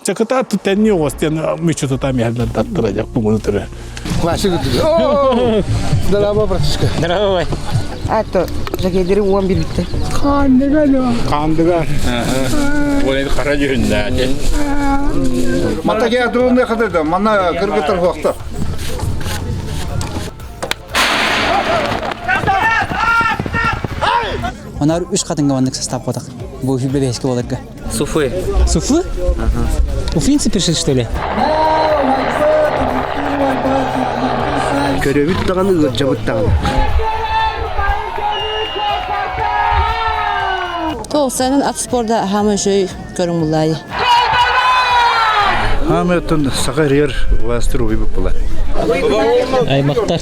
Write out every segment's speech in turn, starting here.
Чакыта тэнни оҕос диэн мүччү тутам иһэллэр даттыра дьак бугуну түрө. Классик О! Здорово, братишка. Здорово. А то жакедери уон билбитте. Хаандыга да. Хаандыга. Буолен хара дьүһүннээти. Мата кээ туруны хатыда, манна кыргыттар хуохтар. Онар үс хатынга маннык состав ботак. Бу хүббе бэһэскэ боларга. Суфы. Суфы? Уфинцы пишет, что ли? Көрөбүт даҕаны ыалдьабыт даҕаны. Тоқсанын ат спорда хамы шөй көрүң буллайы. Хаамыттан саха ирер властыр уйбут була. Аймактар.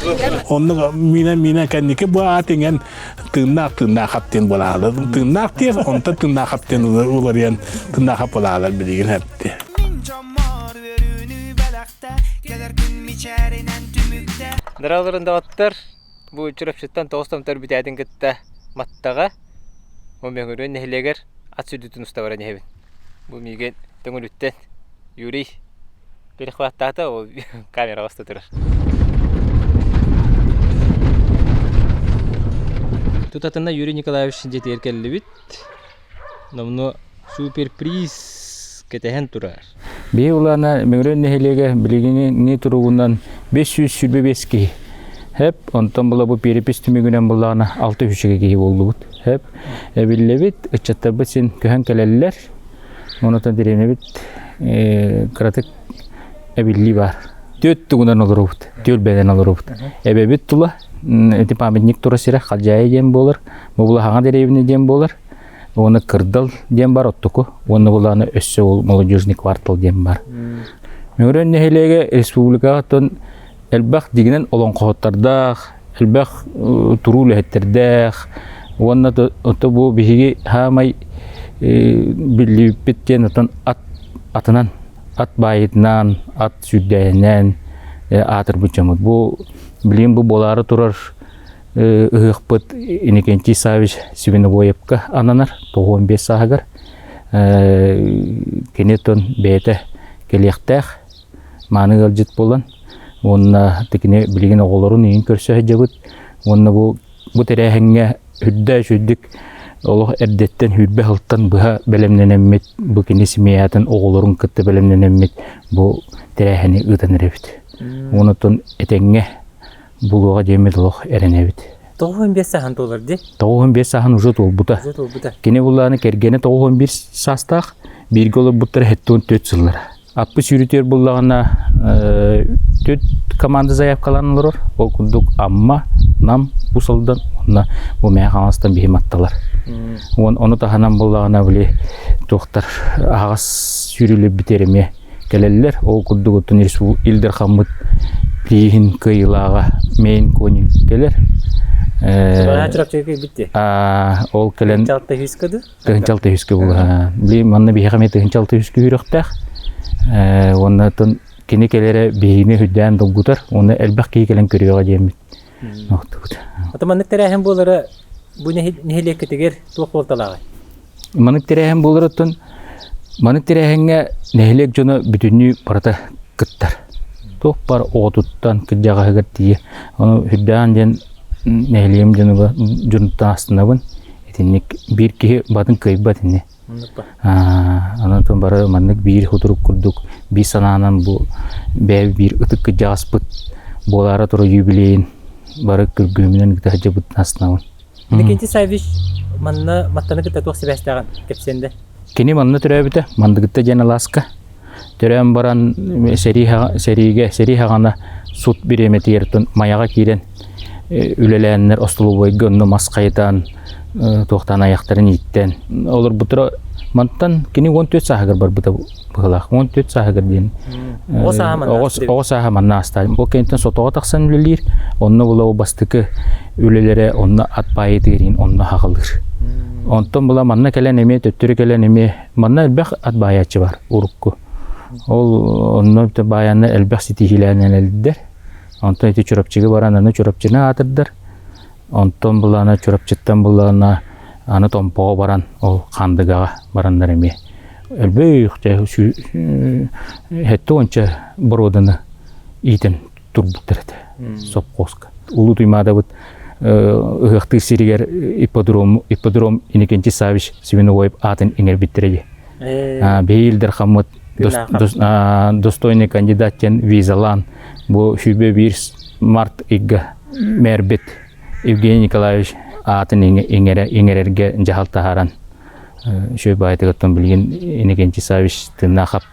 Оннук мина мина кэнники бу аат иҥэн тыыннаах тыыннаах диэн буолаалар. Тыыннаах диэн, онтон тыыннаах диэн уларыйан тыыннаах буолаалар билигин хэпти. Дыраларын доҕоттор, бу Чурапчыттан тоҕус томтор бүтээтин кытта Маттаҕа, Мөҥүрүөн нэһилиэгэр ат сүрдүтүн уста баран иһэбин. Бу миигин Төҥүлүттэн Юрий перехваттаата, ол камераҕа уста турар. Тутатына Юрий Николаевич дьиэтигэр кэллибит. Номнуо суперприз кэтэһэн турар. Биһи улаана Мөҥүрүөн нэһилиэгэ билигини туругунан 525 киһи. Хэп, онтон була бу перепись түмүгүнэн буллаҕына 6 үчүгэй киһи буоллубут. Хэп, эбиллэбит, ыччаттарбыт син көһөн кэлэллэр. Онотон дэриэбинэбит кыратык эбиллии баар. Түөрт тугунан олоробут, түөлбэнэн олоробут. Эбэбит тула ити памятник тура сирэ Халдьаайы диэн буолар, бу була Хаҥа дэриэбинэ диэн буолар. Уонна Кырдал диэн бар оттуку, уонна булааны өссө ол молодежный квартал диэн бар. Мөҥүрүөн нэһилиэгэ республикаҕа оттон элбэх дигинэн олоҥхоһуттардаах, элбэх туруу үлэһиттэрдээх уонна ото бу биһиги хаамай биллибиппит диэн отон ат атынан ат баайытынан ат сүүрдээһинэн аатырбыт дьоммут. Бу билигин бу буолаары турар ыһыахпыт Иннокентий Саввич Свинобоевка ананар 95 сааһыгар. Кини оттон бэйэтэ кэлиэхтээх мааны ыалдьыт буолан уонна кини билигин оҕолорун иһин көрсө сылдьабыт уонна бу бу тэрээһиҥҥэ үрдэ үчүгдүк олох эрдэттэн сүүрбэ сылтан быһа бэлэмнэнэммит бу кини семьятын оҕолорун кытта бэлэмнэнэммит бу тэрээһини ыытан эрэбит. Онон этэҥҥэ булуоҕа диэммит олох эрэнэбит. 95 сааһын туолар дии. 95 сааһын уже туолбута. Уже туолбута. Кини буллааны кэргэнэ 91 саастаах, бииргэ олорбуттара 74 сыллара. Аппы сүүрүтүөр буллаҕына түөрт команда заявкалаан олорор. Ол курдук Амма, Нам, Уус Алдан уонна бу Мэҥэ Хаҥаластан биһи матталар. Уон ону таһынан буллаҕына били туохтар аһаҕас сүүрүүлэрбит эмиэ кэлэллэр. Ол курдук оттон Ил Дархаммыт тииһин кыайыылааҕа Мэйн Конин кэлэр. Ол кэлэн тыһынчалта үһүскэ буолла. Били манна биһиэхэ эмиэ тыһынчалта үһүскэ үһүрүөхтээх. Уонна оттон кини кэлэрэ биһигини үрдээн долгутар уонна элбэх киһи кэлэн көрүөҕэ диэммит охтубут. Ото маннык тэрээһин буолара бу нэһилиэккитигэр туох суолталааҕый? Маннык тэрээһин буолар оттон маннык тэрээһиҥҥэ нэһилиэк дьоно бүтүннүү барыта кыттар. Туох бар оҕотуттан кырдьаҕаһыгар тиийэ. Ону үрдээн диэн нэһилиэгим дьонугар дьонуттан астынабын. Итинник биир киһи батын кыайбат ини. Онон бары маннык биир хутурук курдук биир санаанан бу бэйэ биир ытык кырдьаҕаспыт буолаара турар юбилейын бары күргүөмүнэн ыыта сылдьабыт астынабын. Иннокентий Саввич манна маттаны кытта туох сибээстээҕин кэпсиэн да? Кини манна төрөөбүтэ, Мандыгытта диэн алааска. Төрөөн баран сэриигэ, сэрии хаҕана сут бириэмэтигэр Майаҕа киирэн үлэлээннэр остолобуойга онно мас хайытан туохтаан айахтарын ииттэн олорбуттара мантан кини 14 сааһыгар барбыта быһыылаах 14 сааһыгар диэн оҕо сааһа манна ааста ол кэнниттэн сотоҕо тахсан үлэлиир онно була бастакы үлэлэрэ онно ат баайытыгар онно хаҕалыыр онтон була манна кэлэн эмиэ төттөрү кэлэн эмиэ Манна элбэх ат баайааччы бар урукку. Ол онно баайанна элбэх ситиһиилээнэн элдэр. Онтон ити Чурапчыга баран аны Чурапчыны аатырдар. Онтон булаана Чурапчыттан булаана аны Томпоҕо баран ол Хандыгаҕа бараннар эмиэ. Элбэх хэттэ уонча боруоданы иитэн турбуттар этэ сопхуоска. Улуу Туймаадабыт ыһыахтыыр сиригэр ипподром, ипподром Иннокентий Савич Свиновоев аатын иҥэрбиттэрэ дии. Биһиги Дархаммыт достойный кандидат диэн визалаан бу сүүрбэ биир март ыйга мэрбит Евгений Николаевич аатын иҥэрэргэ дьаһал таһааран үчүгэй баайытыгыттан билигин Иннокентий Савич Тыыннаахап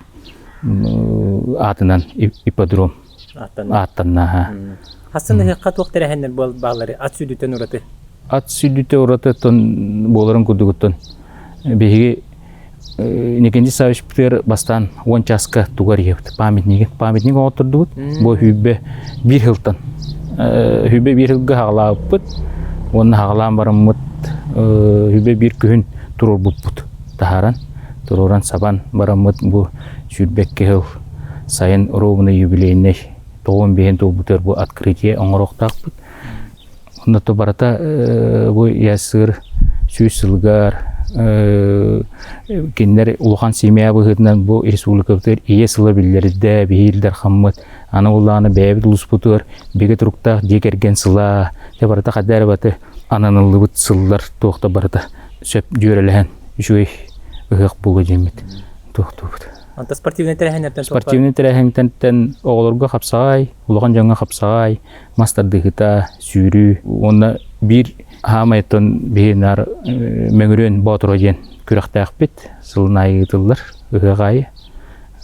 аатынан ипподром ааттанна. Хассын ыһыахха туох тэрээһиннэр бааллары ат сүүрдүүтэн ураты? Ат сүүрдүүтэ уратыттан буоларын курдугуттан биһиги Николай Савичпытыгар бастаан уон чааска тугар иһэбит памятнигин памятник оҥоттордубут бу сүүрбэ биир сылтан сүүрбэ биир сылга хаҕалаабыппыт уонна хаҕалаан бараммыт сүүрбэ биир күһүн туруорбуппут таһааран туруоран сабан бараммыт бу сүүрбэкки сыл сайын ровно юбилейнай тоҕуон биэһин туолбутугар бу открытие оҥоруохтаахпыт Онно то барыта бу ЯССР сүүс сылыгар кинилэр улахан семья быһыытынан бу республикабытыгар ийэ сыла биллэрдэ, биһиги Ил Дархаммыт аны улаана бэйэбит улууспутугар бигэ туруктаах дьиэ кэргэн сыла, дьэ барыта хайда эрэ баты ананыллыбыт сыллар туох да барыта сөп дьүөрэлэһэн үчүгэй ыһыах буолуо диэммит туохтуубут. Онто спортивнай тэрээһиннэртэн Спортивнай тэрээһинтэн оҕолорго хапсаҕай, улахан дьоҥҥо хапсаҕай, мас тардыһыыта, сүүрүү уонна биир хаамайтан биһи наар Мөҥүрүөн Боотура диэн күрэхтээхпит сылын аайы ыытыллар ыһыах аайы.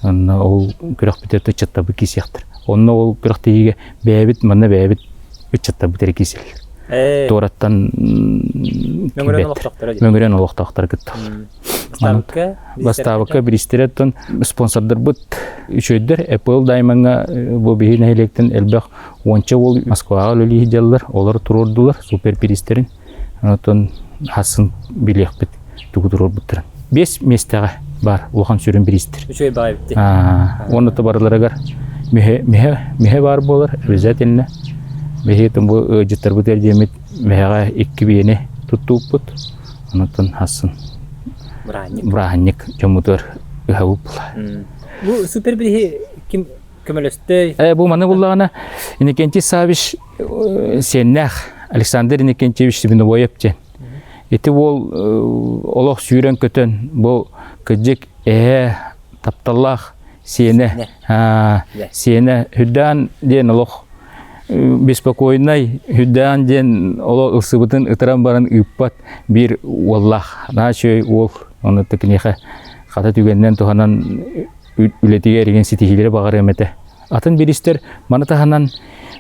Онно ол күрэхпитигэр ыччаттарбыт киирсиэхтэр. Онно ол күрэхтэһиигэ бэйэбит манна бэйэбит ыччаттарбыт эрэ киирсэллэр. Туораттан Мөҥүрүөн олохтоохторо Мөҥүрүөн олохтоохторо кытталлар. Бастаабыкка Бастаабыкка бириистэрэ оттон спонсордарбыт үчүгэйдэр. Apple Diamond-ҥа бу биһи нэһилиэктэн элбэх уонча уол Москваҕа үлэлии сылдьаллар. Олор туруордулар супер бириистэрин. Оттон хасын билиэхпит тугу туруорбуттарын. Биэс миэстэҕэ баар улахан сүрүн бириистэр. Үчүгэй баҕайы битти. Уонна то барыларыгар миһэ, миһэ, миһэ баар буолар обязательно. Биһи бу ыалдьыттарбытыгар диэммит миһэҕэ икки биэни туттууппут. Онтон хасын бырааһынньык дьоммутугар ыһабыт була. Бу супер бириһи ким көмөлөстөй? Э, бу маны буллаҕына Иннокентий Савич сиэннээх Александр Иннокентьевич Свиновоев диэн. Ити уол олох сүүрэн-көтөн бу кырдьык эһэ тапталлаах сиэнэ сиэнэ Хүрдээн диэн олох беспокойнай Хүрдээн диэн олох ылсыбытын ытыран баран ыыппат биир уоллаах наһаа үчүгэй уол ону киниэхэ хата түгэнинэн туһанан үлэтигэр игин ситиһиилэри баҕарыам этэ атын биристэр маны таһынан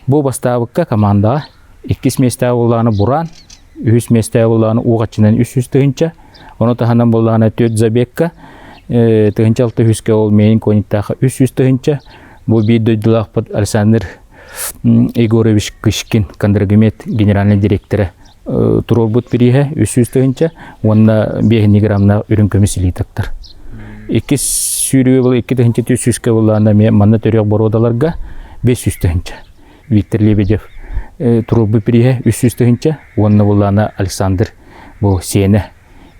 бу бастаабыкка командаҕа иккис миэстэҕэ буоллаҕына Бураан үһүс миэстэҕэ буоллаҕына Уоҕаччынан 300 тыһыынча ону таһынан буоллаҕына түөрт забегка тыһыынча алта үһүскэ ол мейн конниктаахха 300 тыһыынча бу биир дойдулаахпыт Александр Егорович Кышкин Кондрагомет генеральный директора туруорбут бирииһэ 300 тыһыынча уонна биэһинни граммнаах үрүҥ көмүс илиитактар. Иккис сүүрүүгэ был икки тыһыынча түс сүүскэ буллаҕына эмиэ манна төрүөх боруодаларга 500 тыһыынча. Виктор Лебедев туруорбут бирииһэ 300 тыһыынча уонна буллаҕына Александр бу сиэнэ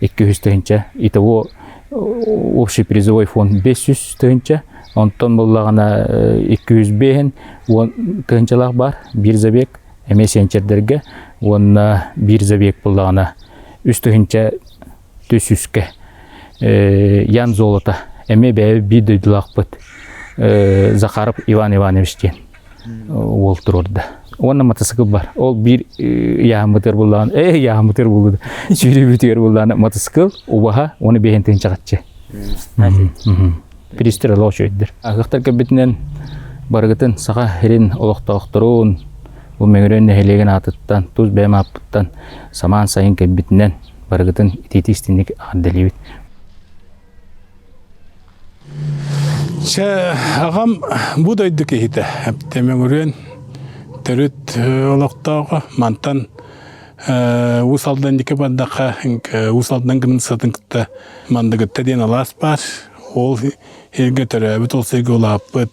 200 тыһыынча. Итого общий призовой фонд 500 тыһыынча. Онтон буллаҕына 205 тыһыынчалаах бар биир забег эмиэ сиэнчэрдэргэ уонна биир забег буллаҕына үс тыһыынча түс үскэ Ян Золото эмиэ бэйэбит биир дойдулаахпыт Захаров Иван Иванович диэн уол туруорда. Уонна мотоцикл бар. Ол биир яаммытыгар буллаҕын, э яаммытыгар буллуда. Сүүрүүбүтүгэр буллаҕына мотоцикл, убаһа, уонна биэһин тыһыынча Биристер олох үчүгэйдэр. Аһыахтар кэлбитинэн барыгытын Саха сирин олохтоохторун, бу Мөҥүрүөн нэһилиэгин аатыттан, тус бэйэм ааппыттан самаан сайын кэлбитинэн барыгытын итиитик истинник эҕэрдэлиибит. Чэ, аҕам бу дойду киһитэ, Мөҥүрүөн төрүт олохтооҕо. Мантан Уус Алдан диэки бардахха, Уус Алдан границатын кытта Мандыгытта диэн алаас баар. Ол сиргэ төрөөбүт, ол сиргэ улааппыт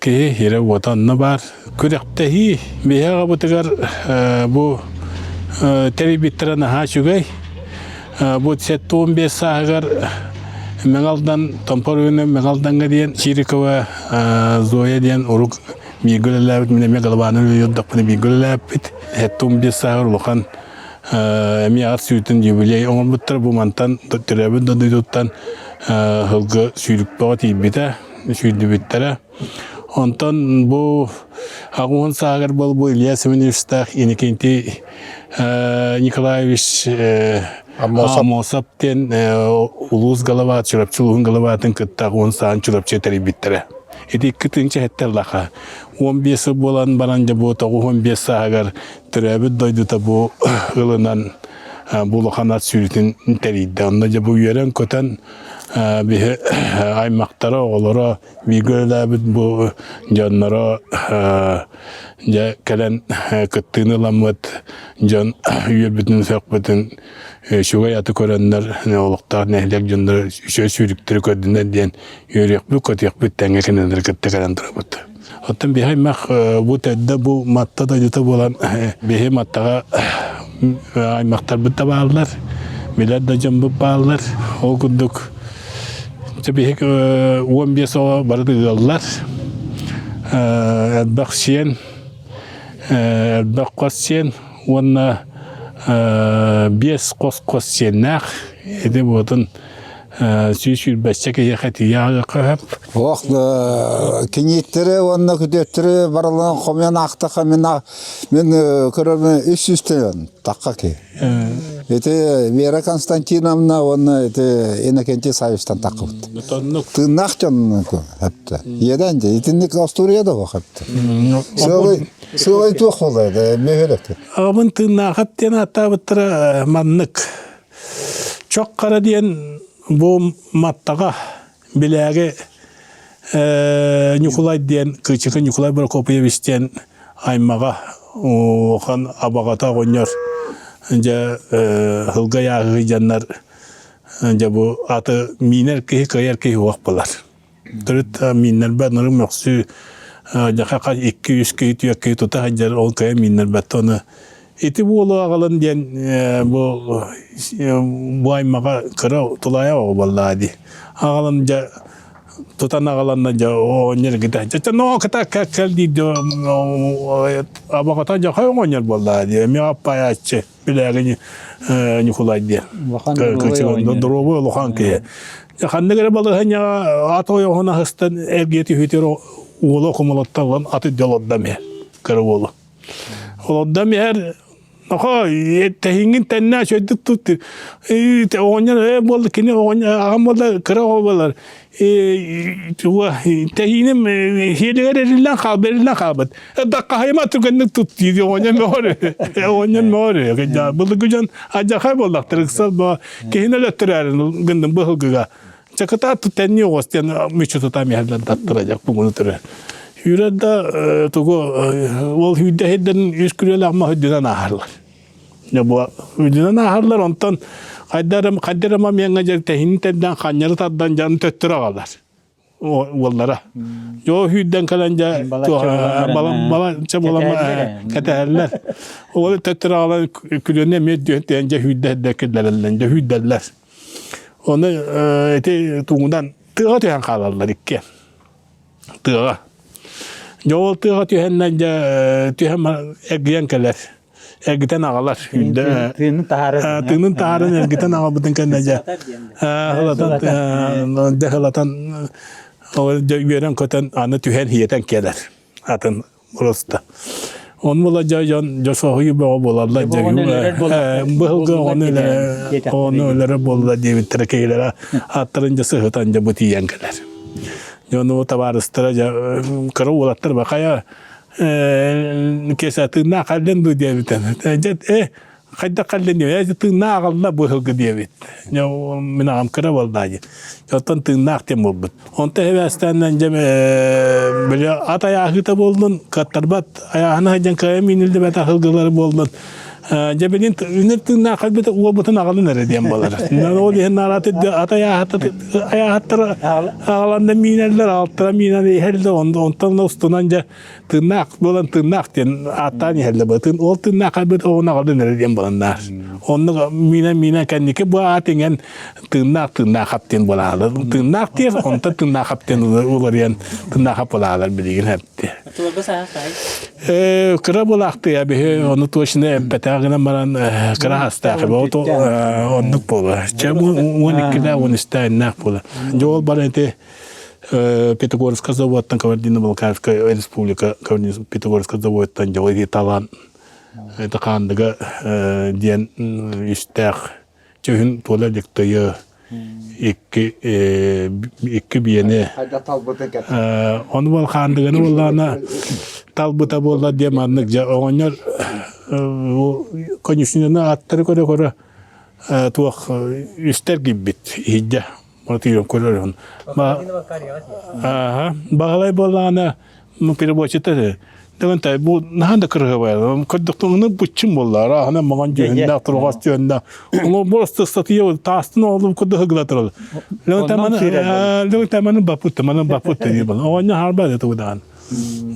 киһи сирэ-уота онно баар. Күрэхтэһии биһи аҕабытыгар бу тэрийбиттэрэ наһаа үчүгэй. Бу 75 сааһыгар Мэҥэ Алдан Томпо оройуонун Мэҥэ Алдаҥҥа диэн Чирикова Зоя диэн урук бииргэ үлэлээбит, мин эмиэ Голованов үлэлиир бииргэ үлэлээбиппит. 75 сааһыгар улахан эмиэ ат сүүртүн юбилей оҥорбуттар. Бу мантан төрөөбүт дойдутуттан сылгы сүүрүкпэҕэ тиийбитэ, сүүрдүбүттэрэ. Онтон бу 80 сааһыгар буолбу Илья Семеновичтаах Иннокентий Николаевич Аммосов диэн улуус голова Чурапчы улууһун головатын кытта 10 саан Чурапчы тэрийбиттэрэ. Ити 2 тыһыынча лаха. 15 сыл буолан баран дьэ бу 95 сааһыгар төрөөбүт дойдута бу ылынан бу улахан ат сүүрүүтүн тэрийдэ. Онно дьэ бу үөрэн-көтөн биһи аймактара, оҕолоро бииргэ үлэлээбит бу дьонноро дьэ кэлэн кыттыыны ыламмыт дьон үөрбүтүн сөхпүтүн үчүгэй аты көрөннөр олохтоох нэһилиэк дьонноро үчүгэй сүүрүктэри көрдүнэр диэн үөрүөхпүт көтүөхпүт тэҥҥэ кинилэри кытта кэлэн турабыт. Оттон биһи аймах бу төрдө бу Матта дойдута буолан биһи Маттаҕа аймахтарбыт да бааллар, билэр да дьоммут бааллар. Ол курдук биһик 15 оҕо бары ыаллар. Элбэх сиэн, элбэх хос сиэн уонна биэс хос-хос сиэннээх. Ити буотун 120 киһиэхэ тиийэ сөп. Ох, кинииттэри уонна күтүөттэри барыларын хомуйан аахтахха мин мин көрөрбүн 300 тыһын тахха ки. Ити Вера Константиновна уонна ити Иннокентий Савичтан таххыбыт. Тыыннаах дьон хэптэ. Иэдэн дьэ итинник остуоруйа да хэптэ. Сыалай сыалай туох буолла бөһүөлэккэ. Аҕабын тыыннаахап диэн ааттаабыттара маннык. Чох хара диэн бу Маттаҕа Билээги Ньукулай диэн Кыычыкы Ньукулай Прокопьевич диэн аймаҕа улахан абаҕата оҕонньор дьэ сылга ыйааһыы дьоннор дьэ бу аты миинэр киһи кыайар киһи уох булар. Төрүт мииннэрбэт нары мөхсүү дьаха 2-3 киһи түөрт киһи тута сылдьар ол кыайан мииннэрбэт оны Ити буолу аҕалан диэн бу бу аймаҕа кыра тулаайах оҕо буоллаҕа дии. Аҕалан дьэ тутан аҕаланна дьэ оҕонньор кытта дьэ ноо кыта кэл диир абаҕата дьэ хой оҕонньор буоллаҕа дии эмиэ аппайааччы билээги Ньукулай диэн. Доруобуй улахан киһи. Ханнык эрэ балаһыанньаҕа ат ойоҕун аһыстан эргийэ түһүүтүгэр уола кумулаттан ылан аты дьолордо эмиэ кыра уолу. Олордом иһэр Нохоо, тэһиҥҥин тэннээ үчүгэйдик тут. Оҕонньор ээ буолла кини оҕонньор аҕам буолла кыра оҕо буолар. Туга тэһииним сиэлигэр эриллэн хаалбыт эриллэн хаалбыт. Даххаһыйма түргэнник тут диир оҕонньор мөҕөр. Оҕонньор мөҕөр. Былыргы дьон алдьархай буоллахтар ыксал бо киһини өлөттөрөөрү гынным быһылгыга. Чакытаат тэнни оҕус диэн мүччү тутаам иһэллэр даттара дьэ бугуну түрө. Үүрэр да тугу ол үүрдэ иһирдэрин үс күрүөлээх мас үрдүнэн ааһарлар. Дьэ бу үрдүнэн ааһарлар онтон хайдарым хайдарыма миэҥҥэ дьэ тэһиин тэрдэн ханньары тардан дьон төттөрү аҕалар уоллара. Дьоо үүрдэн кэлэн дьэ балачча буолан кэтэһэллэр. Ол төттөрү аҕалан күрүөнү эмиэ түһэн дьэ үүрдэ киллэрэллэр дьэ үүрдэллэр. Ону ити тугунан тыаҕа түһэн хаалаллар икки. Тыаҕа. Дьэ ол тыаҕа түһэннэр дьэ түһэн эргийэн кэлэр. Эргитэн аҕалар. Тыынын таһааран. Тыынын таһааран эргитэн аҕалбытын кэннэ дьэ ылатан дьэ ылатан дьэ үөрэн-көтөн аны түһэн иэтэн кэлэр. Атын Просто. Он була дьэ дьон дьэ соһуйуу бөҕө буолаллар дьэ быһылгы оҕону өлөрө оҕону өлөрө буолла диэбиттэрэ киһилэрэ аттарын дьэ сыһытан дьэ бу тиийэн кэлэр. Дьону табаарыстара дьэ кыра уолаттар бакайа киэсэ тыыннаах кэллин дуу диэбитэн дьэ э хайдах кэллин диэбит тыыннаах аҕалла быһылгы диэбит мин аҕам кыра буоллаа диэн оттон тыыннаах диэн буолбут онто эбээстээннэн дьэ били ат айааһыыта буоллун кыаттарбат айааһына сылдьан кыайан мииниллибэтэх сылгылары буоллун. Дьэ билин үнэр тыыннаах кэлбит уолбутун аҕалын эрэ диэн буолар. Ол иһин нарааты ата айааһаттар аҕаланда миинэллэр, алтара миинэн иһэллэр, онтон устунан дьэ тыыннаах буолан тыыннаах диэн ааттаан иһэллэр. Тыын ол тыыннаах кэлбит оҕону аҕалын эрэ диэн буоланнар. Оннук миинэн миинэн кэнники бу аат иҥэн тыыннаах тыыннаах ап диэн буолаалар. Тыыннаах диэн онтон тыыннаах ап диэн уларыйан тыыннаах ап буолаалар билигин эпти. Туларга саха хай. Кыра буолаахтыйа биһи ону точно эппэтэх гынан баран кыра астаах оннук буола. Чэ 12-дээх 13-тээх буола. Дьэ ол баран ити Пятигорскай заводтан Кабардино-Балкарская республика Пятигорскай заводтан дьэ ити талан это Хаандыга диэн үстээх Чөһүн туола илик тыйы икки икки биэни ону бол хаандыганы буоллаана талбыта буолла диэн маннык дьэ оҕонньор конюшняны аттары көрө-көрө туох үстэр киирбит иһирдьэ тиийэн көрөр Баһылай буоллаҕына переводчита этэ. Дэгэнтэй бу наһаа да кырыһыбай. Көрдөхтүҥүнэ буччум буолла. Арааһына маҥан дьүһүннээх, туругас дьүһүннээх. Ону просто статья таастын оҕолум курдук ыгыла турар. Лөгтэманы баппыт, маны баппыт дии буолла. Оҕонньор харбаа да тугудаан.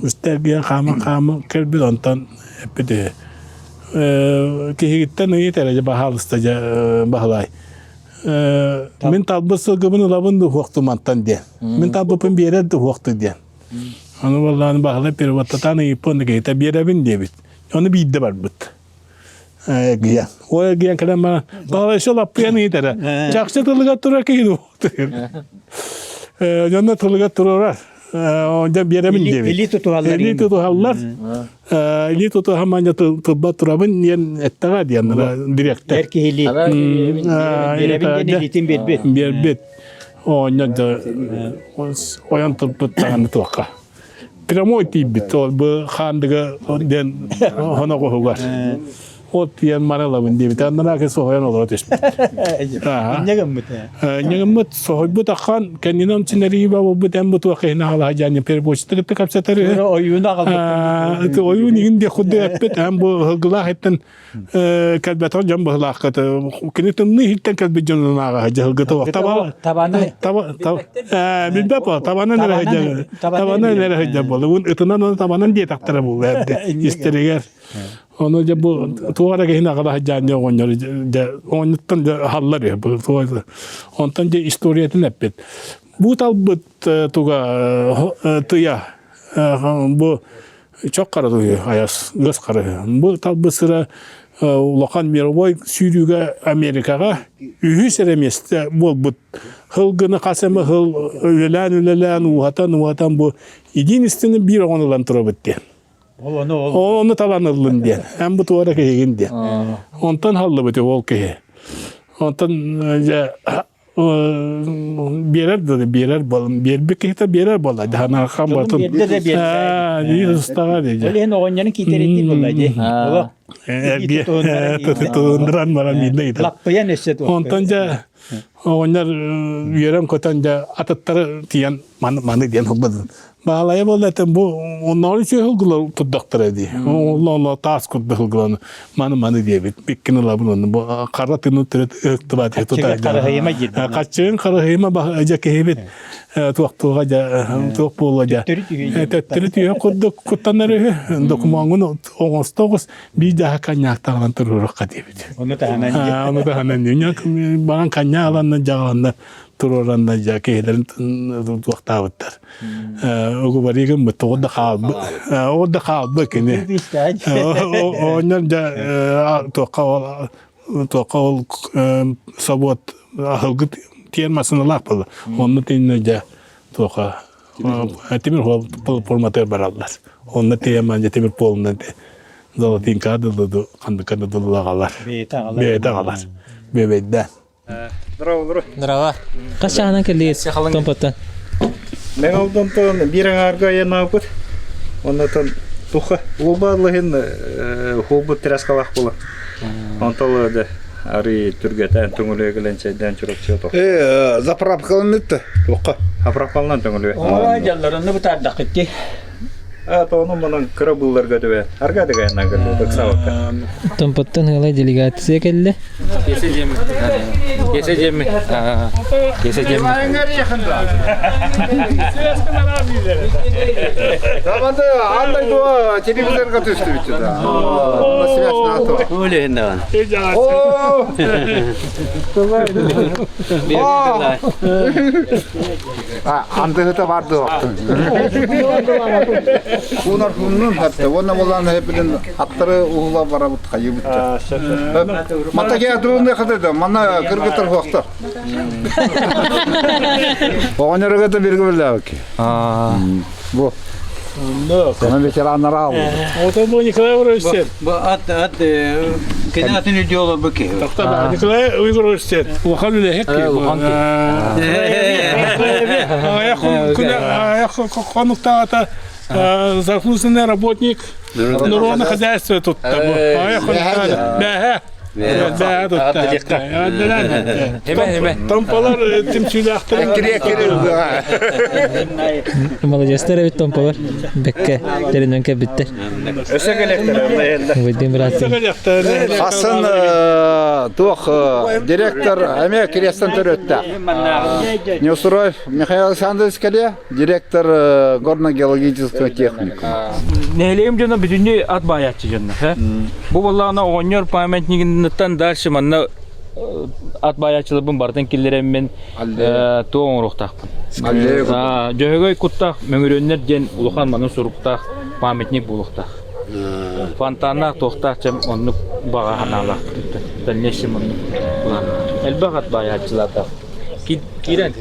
Үстэргиэн хаама-хаама кэлбит онтон эппит киһигиттэн ыйыт эрэ баһаалыста дьэ Баһылай. Мин талбыт сылгыбын ылабын дуһуохту мантан диэн. Мин талбыппын биэрэр дуһуохту диэн. Аны буоллаан баһылай переводтатаан ыйыппын киһитэ биэрэбин диэбит. Ону биирдэ барбыт. Эргийэн. Ол эргийэн кэлэн баран баһылай еще лаппыйан ыйытара. Чахчы тылыгар турар киһи дуһуохту. Дьонно тылыгар турарар. Дьэ биэрэбин диэбит. Илии тутуһаллар. Илии тутуһаллар. Илии тутуһан манньа тылбат турабын диэн эттэҕэ диэн дириэктэр. Эр киһилии. Биэрэбин диэн илиитин биэрбит. Биэрбит. Оонньон да ойон турбут даҕаны туохха. Прямой тиийбит. Ол бу хаандыга диэн хоноҕоһугар. От диэн маралабын диэбит. Аннараакы соһуйан олоро түспүт. Инньэ гыммыт. Инньэ гыммыт соһуйбут ахан кэннинэн чинэрии буолбут эн бу туох иһин аҕалаһа дьаанньа переводчиты кытта кэпсэтэр. Ойууну аҕалбыт. Ойуун иһин диэх курдук эппит. Эн бу ыһылгылаах иттэн кэлбэтэх дьон быһылааххыт. Кини тымныы иһиттэн кэлбит дьонун ааҕаһа дьаһылгыта таба табаны билбэт буола табанан эрэ сылдьар табанан эрэ сылдьар буола ытынан табанан диэтэхтэрэ буолла истэригэр Ону дьэ бу туох эрэ киһини аҕала сылдьаан дьэ оҕонньор дьэ оҕонньоттон дьэ аһаллар үһү. Онтон дьэ историятын эппит. Бу талбыт туга тыйа бу чох хара туйу айас ыас хара бу талбыт сыра улахан мировой сүүрүүгэ Америкаҕа үһүс эрэ миэстэ буолбут хылгыны хас эмэ хыл үлэлээн үлэлээн ууһатан ууһатан бу единственный биир оҕону ылан турабыт диэн Ол ону ол Ону талан ыллын диэн. Эн бу туора киһигин диэн. Онтон халлыбыт ол киһи. Онтон дьэ биэрэр да биэрэр буолан биэрбит киһитэ биэрэр буолла дьаһанааххан Дьонун батын биэрдэ да биэрдэ. биир устаҕа дии Ол иһин оҕонньорун киитэритии буолла дии. Олох эргиэ тутуннаран баран биирдэ ыйытар. Лаппыйан өссө туох. Онтон дьэ оҕонньор үөрэн-көтөн дьэ атыттары тиийэн маны маны диэн ылбытын. Баалайа буолла этим бу оннооҕор үчүгэй ылгылар турдахтара дии. Онно таас курдук ылгыланы маны маны диэбит. Биккин ылабын онно бу хара тыны төрөт ыһыктыбат Хаччыгын харыһыйыма диир. Хаччыгын харыһыйыма дьэ киһибит туохтууга дьэ туох буолла дьэ. Төттөрү түһэ курдук куттанар үһү. Докумуоҥҥун оҥосто оҕус биир дьаһа коньяктаҕынан туруорукка диэбит. Ону таһынан Ону таһынан баҕан коньяк аланна дьаҕаланна туруоранна дьэ киһилэрин туохтаабыттар. Угубарыы гыммыт тоҕо да хаалбыт. Ол да хаалбыт кини. Оонньор дьэ туохха ол туохха ол собуот аһылгыт тиэр массыыналаах буолла. Онно тииннэ дьэ туохха тимир форматыгар бараллар. Онно тиэмэ дьэ тимир полунан золотинка дылы ханныка да дылы Бэйэтэ аҕалар. Бэбэйдээн. Здорово, Здорово. Хас чааһынан кэллигит Томпоттон? Мен олдонтон биир аҥаарга айаннаабыт. Оннотон туха уолбааллыһын хуолбут тряскалаах буола. Онтон да арый түргэтэн төҥүлүө кэлэн чэйдээн чурапчы отох. Э, заправкаланныт да туохха? Заправкаланан төҥүлүө. Оҥоро дьалларынны бытаардаххыт ди. А то ону манан кыра быылларга түбэ. Арга дыгайна кэллэ ыксабакка. Томпоттон ыала делегация кэллэ. Кесе жемми. Кесе жемми. Кесе жемми. Тамады андай дуа телевизорга түстү бүтү да. Связь на то. О! Андыгыта барды вақтын. Кунар куннун хатта. Онна болан хепилин аттары уһула барабыт хайыбыт. Мата ке атуунда хатыда. Мана кыргытар хуактар. Оҕонньорго бирге биллээбикки. Бу. Онон ветераннар аалбыт. Ото бу Николай Уровичтен. Бу ат ат кини атын идеолог бу киһи. Николай Уйгуровичтен. Улахан үлэһит киһи. Улахан киһи. Конуктаата заслуженный работник народного хозяйства тут. Бэһэ. Томполар түмсүүлээхтэр. Молодецтар эбит томполар. Бэккэ тэринэн кэлбиттэр. Өсө кэлэктэр. Вадим братым. Хасын туох директор эмиэ Кирестен төрөттө. Неустроев Михаил Александрович кэлиэ, директор горно-геологического техникума. Нэһилиэгим дьоно бүтүннүү ат баайааччы дьонно. Бу буоллаҕына оҕонньор памятнигыттан дальше манна ат баайааччыларбын барытын киллэрэммин туох оҥоруохтаахпын. Дьөһөгөй куттаах мөҥүрүөннэр диэн улахан манна суруктаах памятник буолуохтаах. Фонтаннаах туохтаах чем оннук баҕа санаалаах дальнейшем оннук Элбэх ат баайааччылардаах. Киирэн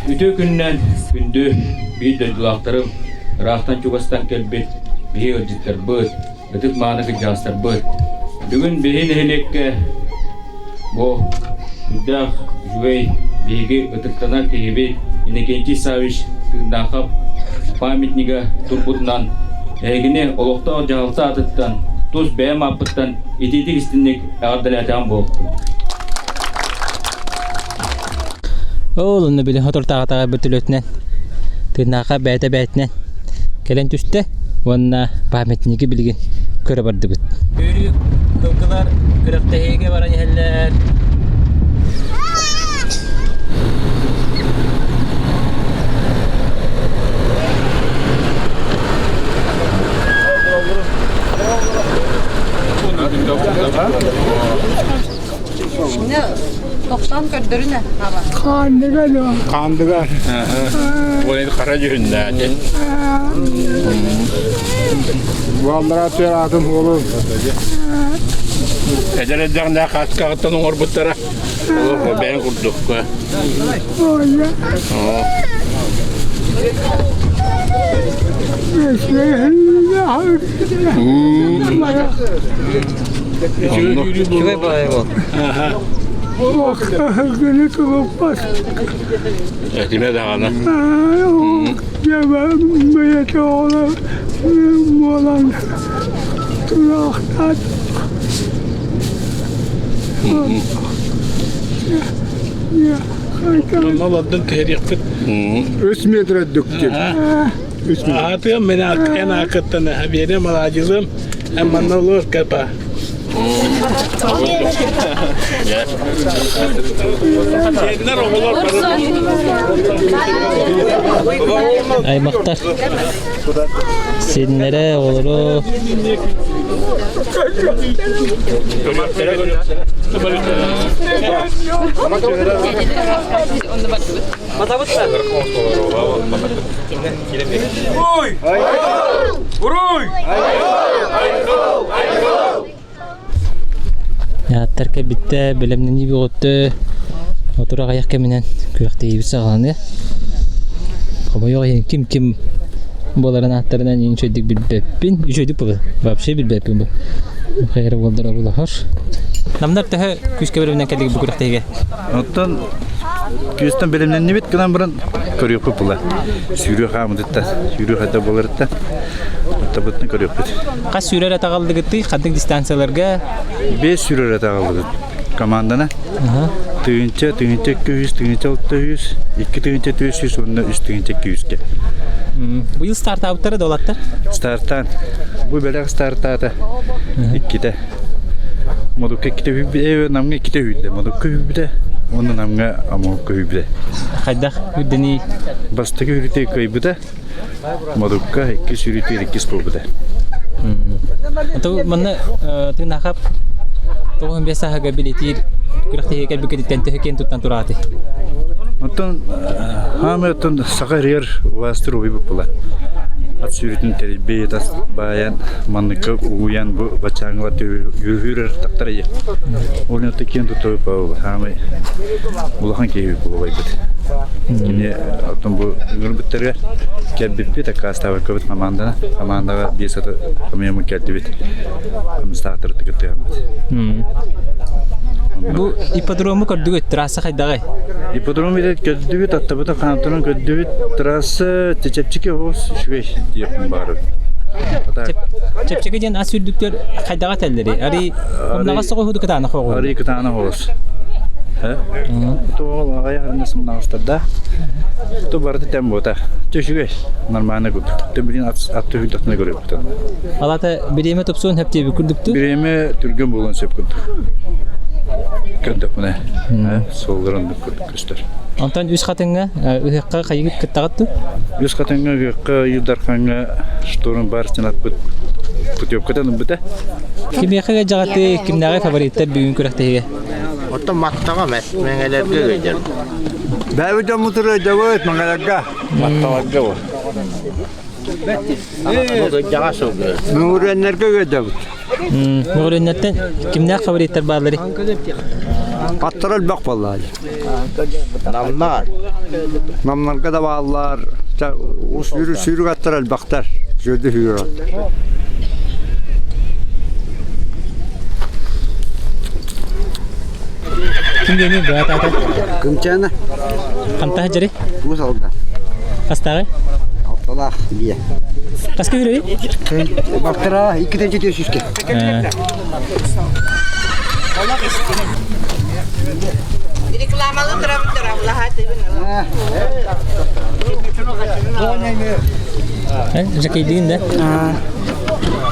Үтүө күнүнэн күндү биир дойдулаахтарым, ыраахтан-чугастан кэлбит биһи ыалдьыттарбыт, ытык-мааны кырдьаҕастарбыт. Бүгүн биһи нэһилиэккэ бу үрдээх үчүгэй биһиги ытыктанар киһибит Иннокентий Саввич Тыыннаахап памятнига турбутунан эһигини олохтоох дьаһалта аатыттан, тус бэйэм ааппыттан итиитик истинник эҕэрдэлээтэҕим буолуохтун. Ол онно били хотуртааҕытаҕа бөртөлүөтүнэн тыыннаахха бэйэтэ бэйэтинэн кэлэн түстэ уонна памятнигы билигин көрө бардыбыт. Өрүү кылгылар күрэхтэһиигэ баран иһэллэр. Тохтоон көрдөрүнэ аба. Хаандыга дуо? Хаандыга. Ол хара дьүһүннээтин. Буаллара түөр атын уолу. Эдэр эрдэҕинэ хаскаҕыттан оҥорбуттара. Олох бэйэн курдук. Үчүгэй баҕайы буол. Этимэ даҕаны. Олордон түһэриэхпит. Үс метр өттүктүк. Аатыам мен эн аакыттан биэрем аладьылым эн манна олор капа. Сиэннэр оҕолор Аймактар сиэннэрэ оҕолоро Ааттар кэлбиттэ, бэлэмнэнии бөҕөттө. Отур аҕыйах кэминэн күрэхтэһиибит саҕаланыа. Хомойуох иһин ким-ким буоларын ааттарынан үчүгэйдик билбэппин. Үчүгэйдик буолар. Вообще билбэппин бу. Хайра буоллар обулахар. Намнар төһө күүскэ бэлэмнэн кэллигит бу күрэхтэһиигэ? Оттон Күөстэн бэлэмнэннибит гынан баран көрүөхпүт була. Сүүрүү хаамытытта, сүүрүү хайда буоларытта. Оттабытын көрүөхпүт. Хас сүүрэр атаҕаллыгыттый? Ханнык дистанцияларга? 5 сүүрэр атаҕаллыгыт командана. Тыһыынча, тыһыынча 200, тыһыынча 600, 2 тыһыынча 400 уонна 3 тыһыынча 200-ке. Быйыл стартаабыттара да олаттар? Стартаан. Бу бэлэх стартаата иккитэ. Модукка иккитэ үһүйбүтэ, Намҥа иккитэ үһүйдэ. Модукка үһүйбүтэ, уонна Намҥа Амуокка үһүйбүтэ. Хайдах үрдэний? Бастакы үрүтэ кыайбыта, Модукка иккис үрүтүгэр иккис буолбута. Ото манна тыынахап 95 сааһыга билетиир күрэхтэһиигэ кэлбиккититтэн төһө киэн туттан турааты? Оттон хаамай оттон саха иригэр убаастыр уһуйбут була. Ат сүүрүтүн тэрийбит, ат баайан, манныкка угуйан бу бачааҥҥа үһүүрэр тахтар ийэ. Ол оттон киэн туттабыт була. Хаамай улахан киһи буолбайбыт. Кини оттон бу ыҥырбыттарыгар кэлбиппит, аккаастаабаккабыт хамаандана. Хамаандаҕа биэс аты хомуйаммыт кэлдибит. Хамыстаахтары кыттыһаммыт. Бу ипподрому көрдүгүт, трасса хайдаҕый? Ипподром көрдүбүт, аттабытын хаамтаран көрдүбүт. Трасса чэпчэки оҕус үчүгэй диэхпин баҕарабын. Чэпчэки диэн ас үрдүктэр хайдаҕа этэллэрий? Арый умнаҕас соҕуһуду кытаанах оҕуһу. Арый кытаанах оҕус. Туоҕал аҕай арына сымнаҕастарда. Ту барыта тем буота. Үчүгэй, нормально курдук. Төбүлүн ат ат түһүлдэхтинэ көрөбүт. Алата бириэмэ тупсуон сөп диэбит курдукту? Бириэмэ түргэн буолуон сөп курдук. Көрдөхпүнэ, суоллар оннук курдук көстөр. Онтон Үс Хатыҥҥа ыһыахха хайыгыт кыттаҕыт дуу? Үс Хатыҥҥа ыһыахха Ил Дархаҥҥа штурм баар аппыт путевкатын ылбыта. Кимиэхэ дьаҕаты кимнээҕи фавориттар бүгүн күрэхтэһиигэ? Оттон маттаҕа мэт мэҥэлэргэ ыйдыр. Бэйбит дьоммутур ыйдабыт мэҥэлэргэ. Матталарга бу. Бу сылгы. Мөҥүрүөннэргэ ыйдабыт. Мөҥүрүөннэртэн кимнээх фавориттар баалларый? Аттара элбэх буоллаа. Намнар. Намнарга да бааллар. Сүүрүк аттар элбэхтэр. Сүүрдү сүүрүк аттар. Ким диэни быһа таата? Кымчаана. Хантаһа дьэри? Уус алда. Хастааҕы? Алталаах бие. Хаска үрөй? Балтара иккитен жети сүүске. Рекламалы турабыттар Жакейдигин да?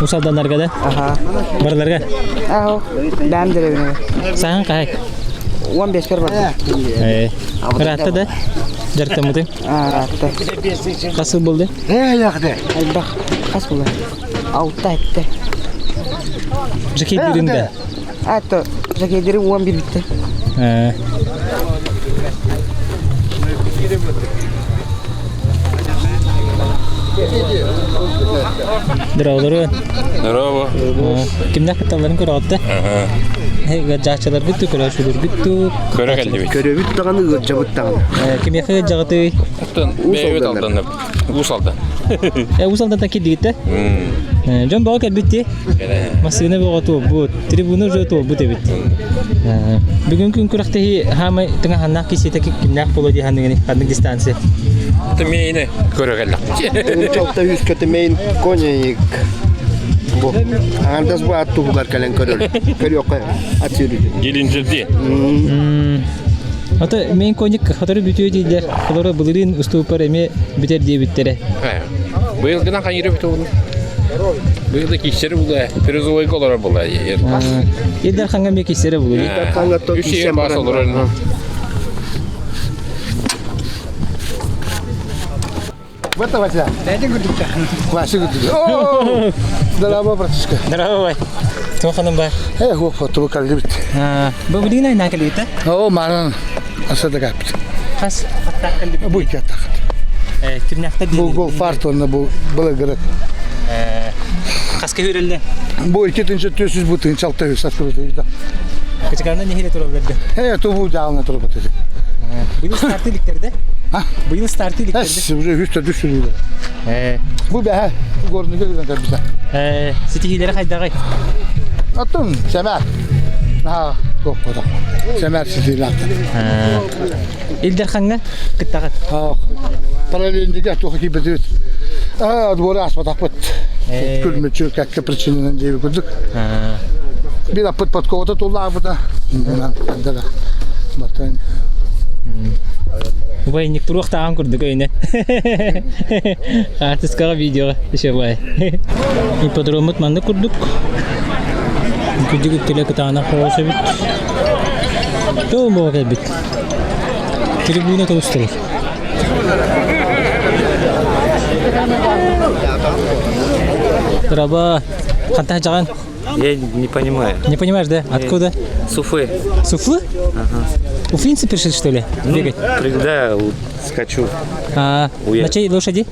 Усалданарга да? Барыларга? Аho, бэм деревне. Саһан хаһай? 15 бар. Ыраатта да? Дьарыктаммытыҥ? Ыраатта. Хас сыл буолду? Элбэх. Хас буолла? Алта этте. Жакейдирин да? Ато, жакейдирин 11 битте. Здраволору. Здорово. Кимнээх кытталларын көрөҕүттэ? Ыалдьааччыларгыт туу, көрөөччүлэргит туу. Көрө кэллибит. Көрөбүт даҕаны, ыалдьабыт даҕаны. Кимиэхэ ыалдьаҕытый? Оттон бэйэбит алданныбыт. Уус Алдан. Уус Алдантан киирдигит да? Дьон бөҕө кэлбит дии. Массыына бөҕө туолбут, трибуна уже туолбут эбит. Бүгүн күн күрэхтэһии хаамай тыҥаһаннаах кисиэтэ кимнээх буолуо дии ханныгыный? Ханнык дистанция? Тымейны көрө кэллэхпит. Чалта үскэ тымейн коньяк. Бу аҥардас бу ат туһугар кэлэн көрөр. Көрүөххэ ат сүүрүтүн. Гелинджерди. Ото мейн коньяк хотору бүтүө дииллэр. Олору былырыын устууппар эмиэ бүтэр диэбиттэрэ. Быйылгынан хайыры бүтэ olur. Быйыл да киссери була, призовойга олорор була. Ил Дарханга эмиэ киссери булу. Ил Дарханга то Үс киссен бас баран. олорор. Вот Вася. Вася күрдүк. О! Здорово, братишка. Здорово. Туоханын бар? Э, хуох, тубу каллибит. Бу билигин айнаа кэлбитэ? Оо, манан асада каппит. Хас аттаах кэлбит? Бу икки аттаах. Э, кимнээхтэр Бу гол фарт онно бу былыргырык. Э, хаска үрэллэ? Бу 2 400 бу 1600 открытый да. Кычыкарна нехиле туралларды? Э, тубу жаалына турбут. Быйыл старты иликтерде? Быйыл старты иликтерде? Эс, уже үс төрдүс сүрүүлэр. Э. Бу бэһэ горныга үрэн кэлбитэ. Э, ситиһиилэри хайдаҕай? Оттон сэмээр. Наһаа туохпатах. Сэмээр ситиилээхтэр. Ил Дархаҥҥа кыттаҕыт? Параллельнига туох киирбэтибит. Отбору ааспатахпыт. Күлмүчү кэккэ причинанан диэби курдук. Бир аппыт подковата туллаабыта. Баттан Убайник туруохтааҕын курдук өйүнэ. Хаартыскаҕа видеоҕа еще бай. Ипподроммут маннык курдук. Күдүк үктэлэ кытаанах оҕус эбит. Тыл буола кэлбит. Трибуна толустулар. Раба, хантан жаҕан? Я не понимаю. Не понимаешь, да? Откуда? Суфы. Суфы? Ага. Уфимцы пришли, что ли? Ну, Бегать? Да, скачу. А, на чьей лошади?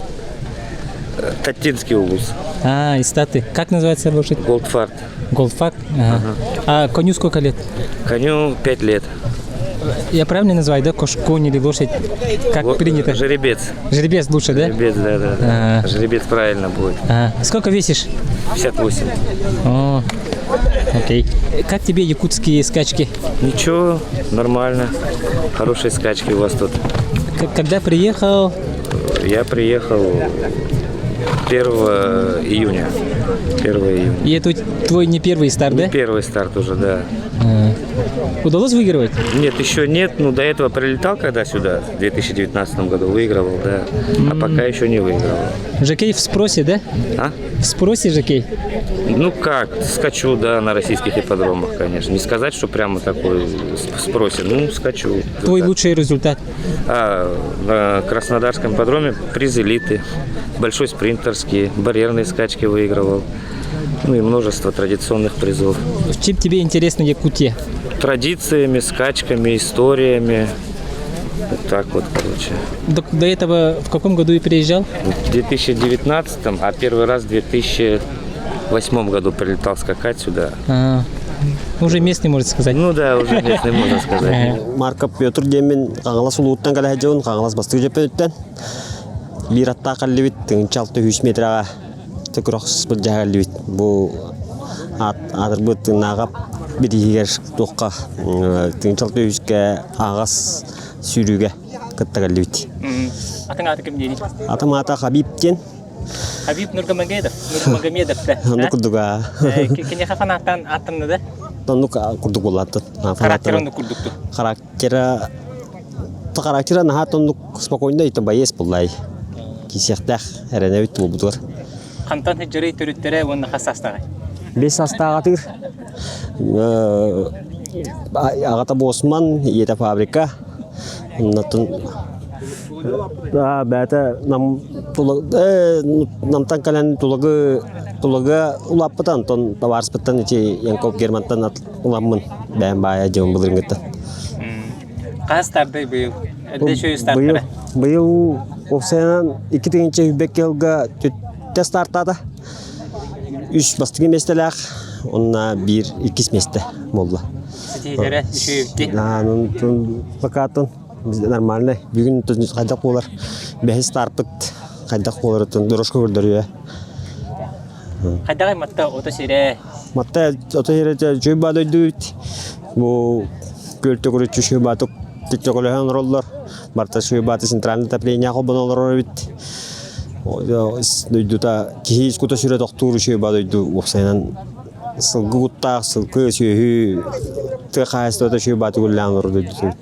Таттинский улус. А, из Таты. Как называется лошадь? Голдфарт. Голдфарт? Ага. Ага. А коню сколько лет? Коню 5 лет. Я правильно называю, да, кош, конь или лошадь? Как Л- принято? Жеребец. Жеребец лучше, да? Жеребец, да, да. да. Жеребец правильно будет. А. Сколько весишь? 58. О, окей. Как тебе якутские скачки? Ничего, нормально. Хорошие скачки у вас тут. Когда приехал? Я приехал 1 июня. 1 июня. И это твой не первый старт, не да? Первый старт уже, да. А. Удалось выигрывать? Нет, еще нет. Ну, до этого прилетал когда сюда, в 2019 году выигрывал, да. А пока еще не выигрывал. Жокей в спросе, да? А? В спросе жокей? Ну как, скачу, да, на российских ипподромах, конечно. Не сказать, что прямо такой в спросе, ну, скачу. Твой Да. лучший результат? А, на Краснодарском ипподроме приз элиты, большой спринтерский, барьерные скачки выигрывал. Ну и множество традиционных призов. Чем тебе интересна Якутия? Традициями, скачками, историями. Вот так вот, короче. До, до этого в каком году и приезжал? В 2019, а первый раз в 2008 году прилетал скакать сюда. А, уже местный, можно сказать. Ну да, уже местный, можно сказать. Марков Петр диэммин Хаҥалас улууттан кэлэ сылдьабын, Хаҥалас бастакы дьөппөнүттэн. Биир аттаах кэллибит, 16 метраҕа төкүрэх былдьаһа кэллибит. Бу аат аатырбыт тыыннааҕа бирииһигэр туохха тыынча үскэ аҕас сүүрүүгэ кытта кэллибит. Атың ааты ким диэний? Атым аата Хабиб диэн. Хабиб Нургамагомедов. Нургамагомедов да. Оннук курдуга. Киниэхэ фанаттан аттанна да? Оннук курдук буолааттын. Характера оннук курдукту. Характера характера наһаа оннук спокойно итин боец буллай. Кисиэхтээх эрэнэбит буолбутугар. Хантан сыдьырый төрүттэрэ уонна хас саастааҕый? Бес састааҕатыыр. Аҕата Босман, ийэтэ фабрика. Оннотун бэйэтэ нам намтан кэлэн тулагы тулагы улааппыта онтон табаарыспыттан ити Янков Германтан уламмын бэйэм баайа дьон былырыҥҥыттан. Хас стартый быйыл? Эрдэ үчүгэй стартара. Быйыл уопсайынан 2 сылга түттэ стартаата. Үс бастакы миэстэлээх, онна биир иккис миэстэ буолла. Ситиһиилэрэ үчүгэй Плакатын нормальный. Бүгүн хайдах буолар? Бэһис старпыт хайдах буолар дорожка көрдөрүө. Хайдаҕай матта ото сирэ? Матта ото сирэ үчүгэй баа дойдубут. Бу күөл төгүрүччү үчүгэй баатык төкөлөһөн олороллор. Барта үчүгэй бааты центральный отопление холбоно олорор эбит. Дойдута киһи кута сүрэ тохтуур үчүгэй баа дойду уопсайынан сылгы куттаах, сылгы сүөһү тыа хаһаайыстыбата үчүгэй бааты күллээн олорор дойдута эбит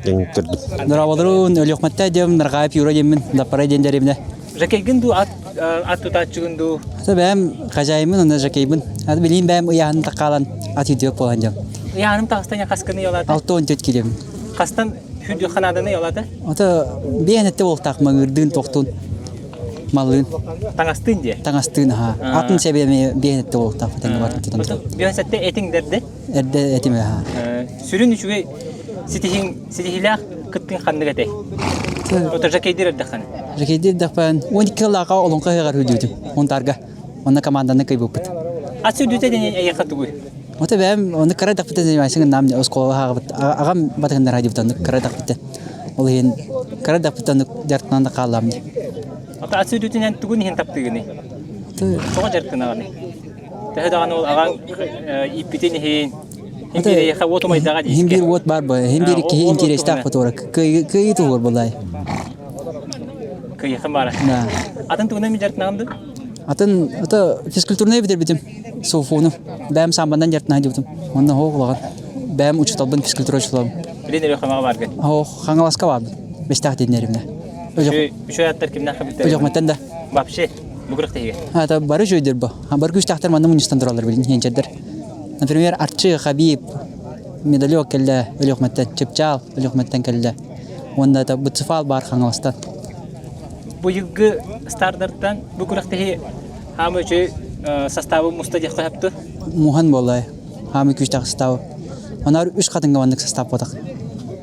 диэн көрдүм. Дорооболорун, Өлүөхмэттэй диэм, Нарҕаайап Юра диэммин, Даппарай диэн дэриэбинэ. Жакейгин дуу, ат, ат тутааччыгын дуу? Ата бэйэм хозяиммын, онно жакейбын. Аты билиим бэйэм ыйааһыным таккаалан ат үйдүөк буолан дьон. Ыйааһыным таҕыстан хаскыны ялаата? 64 килем. Хастан хүрдү ханааданы ялаата? Ата биэн этте буолтаах маҥырдыын тохтун маллыын. Таҥастыын диэ? Таҥастыын аха. Атын сэбиэми биэн этте буолтаах тэҥҥэ бар тутан. Биэн сэтте этиҥ дэрде? Эрдэ этим аха. Сүрүн үчүгэй ситиһиҥ ситиһиилээх кыттыҥ ханнык этэй? Ото жакейдир эрдэххин. Жакейдир эрдэхпин 12 сыллаахха олоҥхо ыһыаҕар үрдүүтүм Мунтаарга. Онно команданы кыйбыппыт. Ас үрдүтэ диэн эйиэхэ тугуй? Ото бэйэм ону кыра эрдэхпиттэн занимайсың нам оскуолаҕа ааҕабыт. Аҕам батыһыннара дьыбыт оннук кыра эрдэхпиттэн. Ол иһин кыра эрдэхпиттэн оннук дьарыктанан да хааллаам дии. Ото ас үрдүтүнэн тугун иһин таптыыгыный? Тоҕо дьарыктанаҕыный? Төһө даҕаны ол аҕаҥ ииппитин иһин. Хин биир эйиэхэ уот умайдаҕа Хин диискэ. биир уот баар бу. Хин биир киһи интэриэстээх фотограф. Кыайыы туһугар булай. Кыайыахын баара. Да. Атын тугунан мин дьарыктанаҕын дуу? Атын ото физкультурнай бүтэрбитим. Софуну. Бэйэм самбандан дьарыктана дьыбытым. Онно хоох улахан. Бэйэм учууталбын физкультура учууталым. Билин Өлүөхүмэҕэ бааргын. Хоох Хаҥаласка баарбын. Бэстээх диэннэримнэ. Үчүгэй аттар кимнээх бүттэр? Өлүөхүмэттэн да. Вообще, бу күрэхтэһиигэ. Это бары үчүгэйдэр бу. Бары күүстээхтэр манна мунньустан тураллар билин хенчердер. Например, Арчы, Хабиб, Медалек кэллэ Өлүөхүмэттэн, Чыпчаал Өлүөхүмэттэн кэллэ. Уонна это Буцефал баар Хаҥаластан. Быйылгы стардартан бу күрэхтэһии хаамы үчүгэй составы муста диэххэ сөптө? Мухан буолла. Хаамы күүстээх составы. Онор үс хатыҥга маннык состав буотах.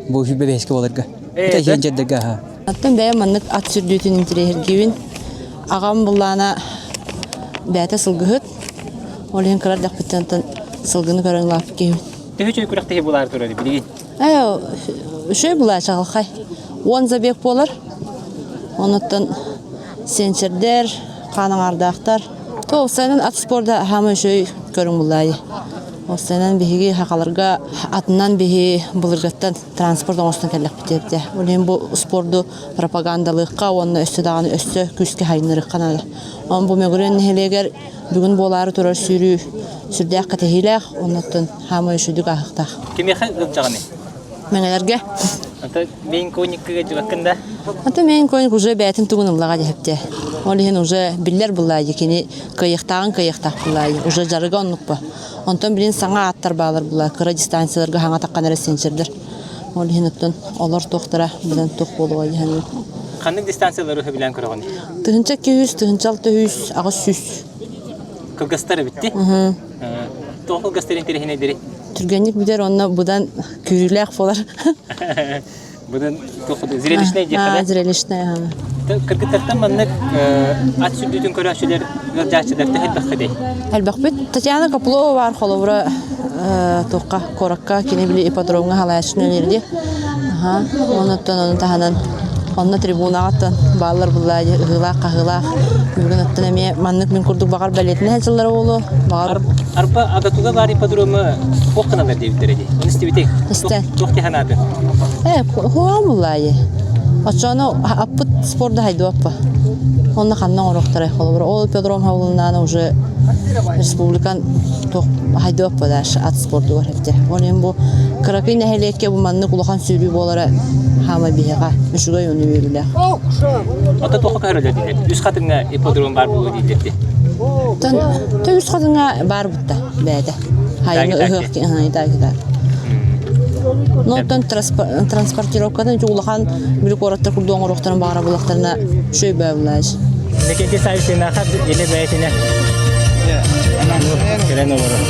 Бу хүббэ бэһискэ буоларга. Это хенчердерге аха. Оттон бэйэм маннык ат сүрдүүтүн интириэһиргиибин. Аҕам буллаана бэйэтэ сылгыһыт. Ол иһин кыра эрдэхпиттэн сылгыны көрөн улааппыт киһибин. Төһө үчүгэй күрэхтэһии буолаары турар билигин? Үчүгэй булаа чаҕылхай. 10 забег буолар. Онуттан сенсордэр, хаан аҥаардаахтар. Тоҕусайынан ат спорда хаама үчүгэй көрүҥ буллаайы. Оссайынан биһиги хахаларга атынан биһи былыргыттан транспорт оҥостон кэллэхпит эбитэ. Ол иһин бу спорду пропагандалыахха уонна өссө даҕаны өссө күүскэ хайыннарыахха наада. Онон бу Мөгүрүөн нэһилиэгэр бүгүн буолаары турар сүүрүү сүрдээх кэтэһиилээх, оннуттан хаамай үчүгдүк ааһыахтаах. Кимиэхэ ыалдьаҕыный? Мэҥэлэргэ. Ата мейн конникка дьыбаккын да? Ата мейн конник уже бэйэтин тугун ыллаҕа диэхтэ. Ол иһин уже биллэр буллаайы кини кыайыахтааҕын кыайыахтаах буллаайы. Уже дьарыга оннукпа. Онтон билин саҥа ааттар баалар була кыра дистанцияларга хаҥа таххан эрэ сенсордар. Ол иһин оттон олор туохтара билэн туох буолуой диэн. Ханнык дистанциялары сөбүлээн көрөҕүн? 1200, 1600, 800. Кылгастар эбитти. Тоҕо кылгастар интэриэһинэйдэри? Түргэнник бүтэр онно быдан күүрүүлээх буолар. Быдан зрелищный диэххэ да? Зрелищный, аха. Кыргыттартан маннык ат сүрдүүтүн көрөөччүлэр ыалдьааччылар төһө элбэххитий? Элбэхпит. Татьяна Коплова баар холобура туохха куоракка кини били ипподромҥа халааччыны үлэлиир Аха. Онуттан ону таһынан онно трибунаҕа бааллар буллаа дии ыһыылаах-хаһыылаах. Бүгүн оттон эмиэ маннык мин курдук баҕар бэлиэтинэ сылдьаллара буолуо. Баҕар Арба Агатуга баар ипподрому туох гыналлар диэбиттэрэ дии. Ону истибитиҥ? Истэн. Туох дии санаатыҥ? Ээ, хуам буллаа дии. Оччону аппыт спорда хайдыбаппа. Онно ханна оҥоруохтарай холобура. Ол ипподром хабылыннаана уже республикан туох хайдыбаппа дальше ат спордугар эбитэ. Ол иһин бу кыракый нэһилиэккэ бу маннык улахан сүүрүү буолара хаама биһиэхэ үчүгэй уонна үөрүүлээх. Ото туохха көһөрөллөр дииллэр? Үс хатыҥҥа ипподром баар буолуо дииллэр дии. Тон үс хатыҥҥа баар бутта бэйэтэ. Хайыҥы ыһыах итаа Ну, оттон транспортировкатын улахан били куораттар курдук оҥоруохтарын баҕара булахтарына үчүгэй бөбүлааж. Лекенти сайсынаха или бэйэтине кэлэн олорор.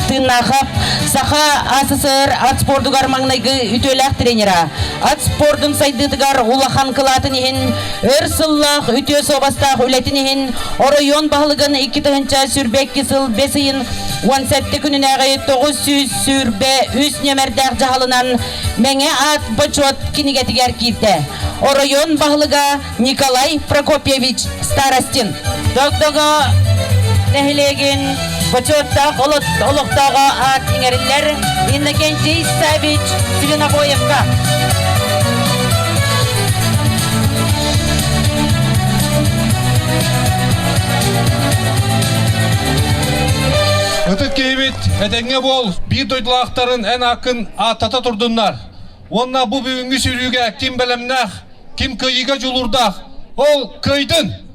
Тыыннаахап Саха АССР ат спордугар маҥнайгы үтүөлээх тренера, ат спордун сайдыытыгар улахан кылаатын иһин, өр сыллаах үтүө суобастаах үлэтин иһин оройуон баһылыгын 2022 сыл бэс ыйын 17 күнүнээҕи 923 нүөмэрдээх дьаһалынан Мэҥэ аат бочуот кинигэтигэр киирдэ. Оройуон баһылыга Николай Прокопьевич Старостин. Догдого нэһилиэгин бочуоттаах олохтооҕо аат иҥэриллэр Иннокентий Савич Свинобоевка. Ытык киһибит этэҥҥэ буол, биир дойдулаахтарын эн ааккын ааттата турдуннар. Уонна бу бүгүҥҥү сүүрүүгэ ким бэлэмнээх, ким кыайыыга дьулуурдаах, ол кыайдын!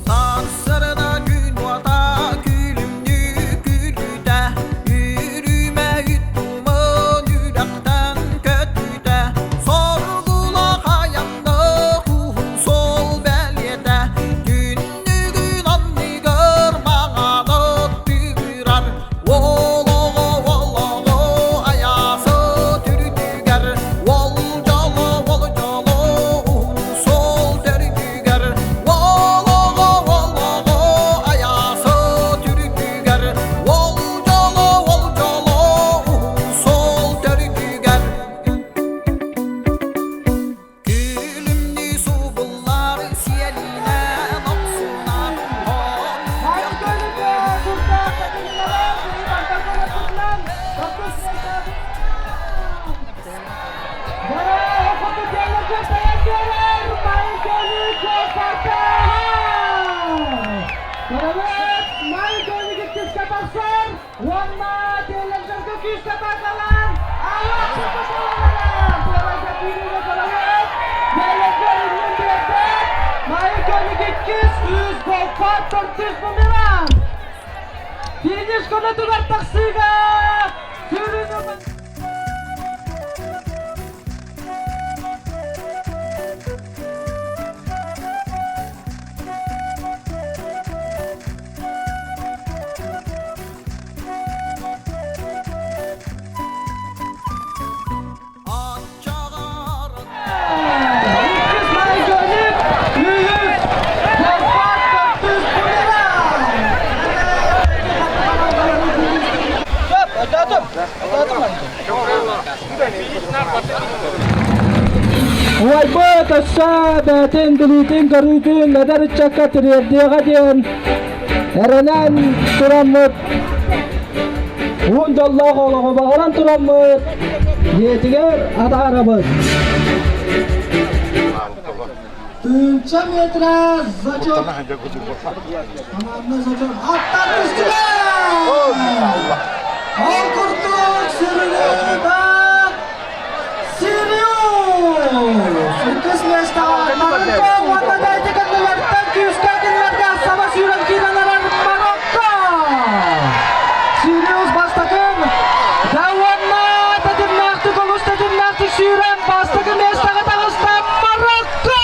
Сарсарына күн уота күлүмнүү күлүүтэ Үрүмэ үт туман үрэхтэн көтүүтэ Соргулар атакалаан Финиш көмөтүгэр тахсыыга сүрүн Уайбыт өссө бэйэтин билиитин-көрүүтүн эдэр ыччакка тириэрдиэҕэ диэн эрэнэн тураммыт уһун дьоллоох олоҕу баҕаран тураммыт дьиэтигэр атаарабыт. Тыынча метра зачет. Команда зачет. Аттар түстүлэр! Ол курдук сүрүнү Сириус! Иккис миэстэҕэ Марокко уонна бэйти кэннилэртэн күүскэ кинилэргэ саба сүүрэн киирэн эрэр Марокко! Сириус бастакын да уонна тэтимнээхтик олус тэтимнээхтик сүүрэн бастакы миэстэҕэ таҕыста Марокко!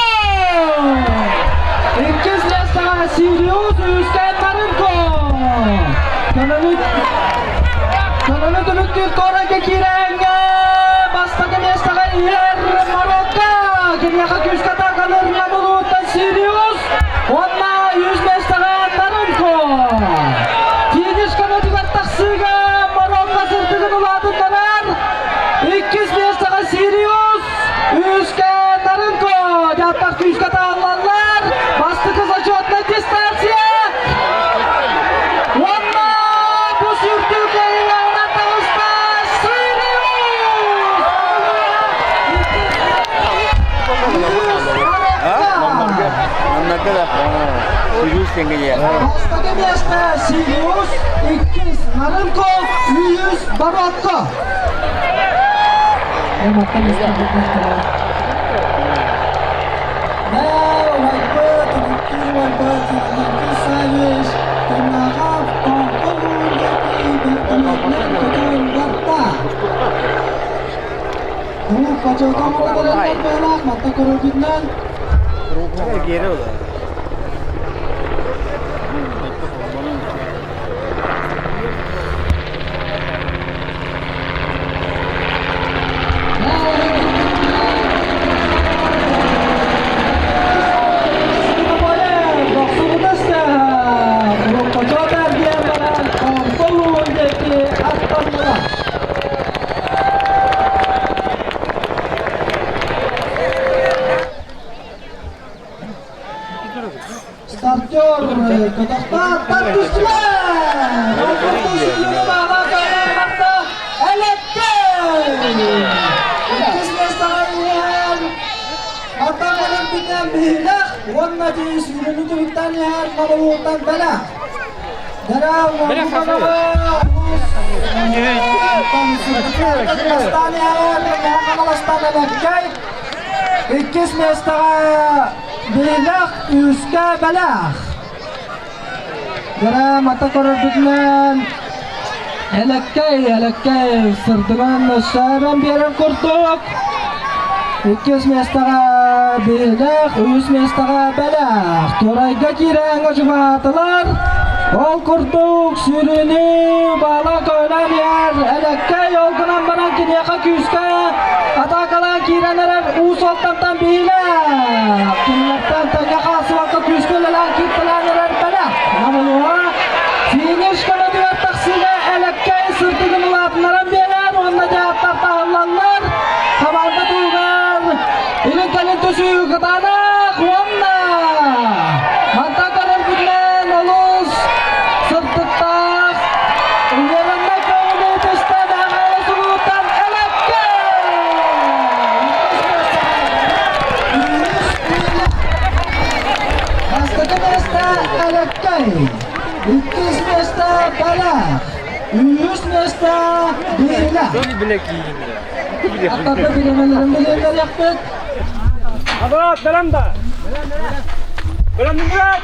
Иккис миэстэҕэ Сириус, үһүскэ Маринко! Көнөнү Көнөнү түмүктүүр туорайга киирээҥҥэ бастакы миэстэҕэ иһэр Марокко! Киниэхэ күүскэ атаакалыыр Намулууттан Сириус уонна үһүс миэстэҕэ Нарынко! Финиш көмөтүгэр тахсыыга Марокко сырдыгын улаатыннарар! Иккис миэстэҕэ Сириус, үһүскэ Нарынко! Дьааттар күүскэ тааллаллар! Бастакы зачетнай дистанция! Уонна бу сүүрдүү кыайыылааҕынан таҕыста Сириус! Бастакы миэстэ Сириус, иккис Нарынко, үһүс Барокко. Стартер Казахстан түстүлэр! Иккис миэстэҕэ иһэр Аттан кэлэрбитинэн биһилэх уонна тиис үлэни түмүктээн иһэр Набылууттан бэлэх. Дэрэ Бастаан иһэр Хаҥаластан Элэккэй. Иккис миэстэҕэ Биһилэх, үһүскэ бэлэх. Дэрэ мата көрөрбүтүнэн Элэккэй, элэккэй, сырдыгын өссө биэрэр курдук. Иккис миэстэҕэ биһилэх, үһүс миэстэҕэ бэлэх. Турайга киирээҥҥэ чугаһаатылар. Ол курдук сүрүнү баала көөлөөн иһэр элэккэй ол гынан баран киниэхэ күүскэ атаакалаан киирэн эрэр Уус Алтантан биһилэх. Кинилэртэн тэҥҥэ хаалсыбакка күүскэ үлэлээн кииртэлээн эрэр бэлэх. Намылуһа финиш көмөтүгэр тахсыыга элэккэй сырдыгын улаатыннаран биэрэр уонна дьааттар таһыллаллар. Хамаанда туһугар илин-кэлин түсүү кытаанах уонна мантан көрөргүтүнэн олус сырдыктаах увереннай көҥүлү түстэн аҕала сулууттан элэккэй! Бастакы миэстэ Элэккэй, иккис миэстэ Бэлэх. Үһүс миэстэ Биэлэ. Аттарда бириэмэлэрин билиэннэриэхпит. Абырат, бэлэм да! Бэлэм брат!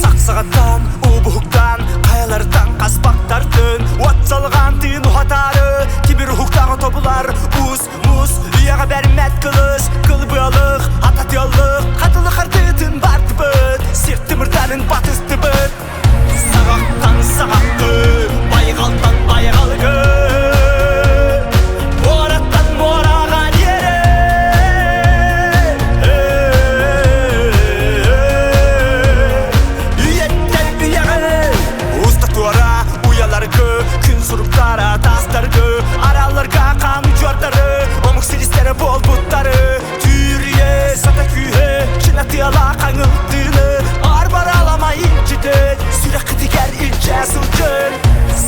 Сақсағаттан, убуһуктан, хайалартан хаспактартын, уот салҕаан тыын уһатаары, тимир уһуктааҕы тобулар, ус, мус, үйэҕэ бэрмэт кылыс, кылбыалых, ататыаллых, хатылы хардыытын бардыбыт, сир тымырдарын батыстыбыт. Саҕахтан саҕаххы, байҕалтан байҕалгы, муораттан муораҕа диэри. Үйэттэн үйэҕэ уста туора уйаларгы, күн суруктара тастаргы, аралларга хаан удьуордары, омук силистэрэ буолбуттары, түүрүйэ сата күүһэ, чынатыала хаҥылтыыны, арбараламай илдьитин, сүрэххитигэр илдьэ сылдьын.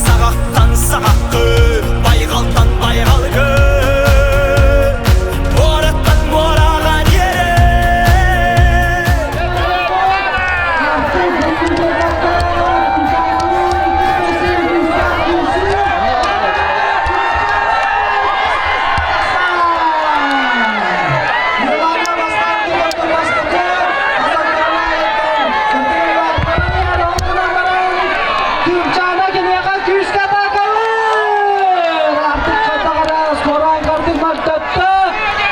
Саҕахтан саҕаххы, байҕалтан байҕалгы, муораттан муораҕа диэри. Күрчана киниэхэ күүскэ атаакалыыр! Артык хатаҕара скорай картын мөлтөттө.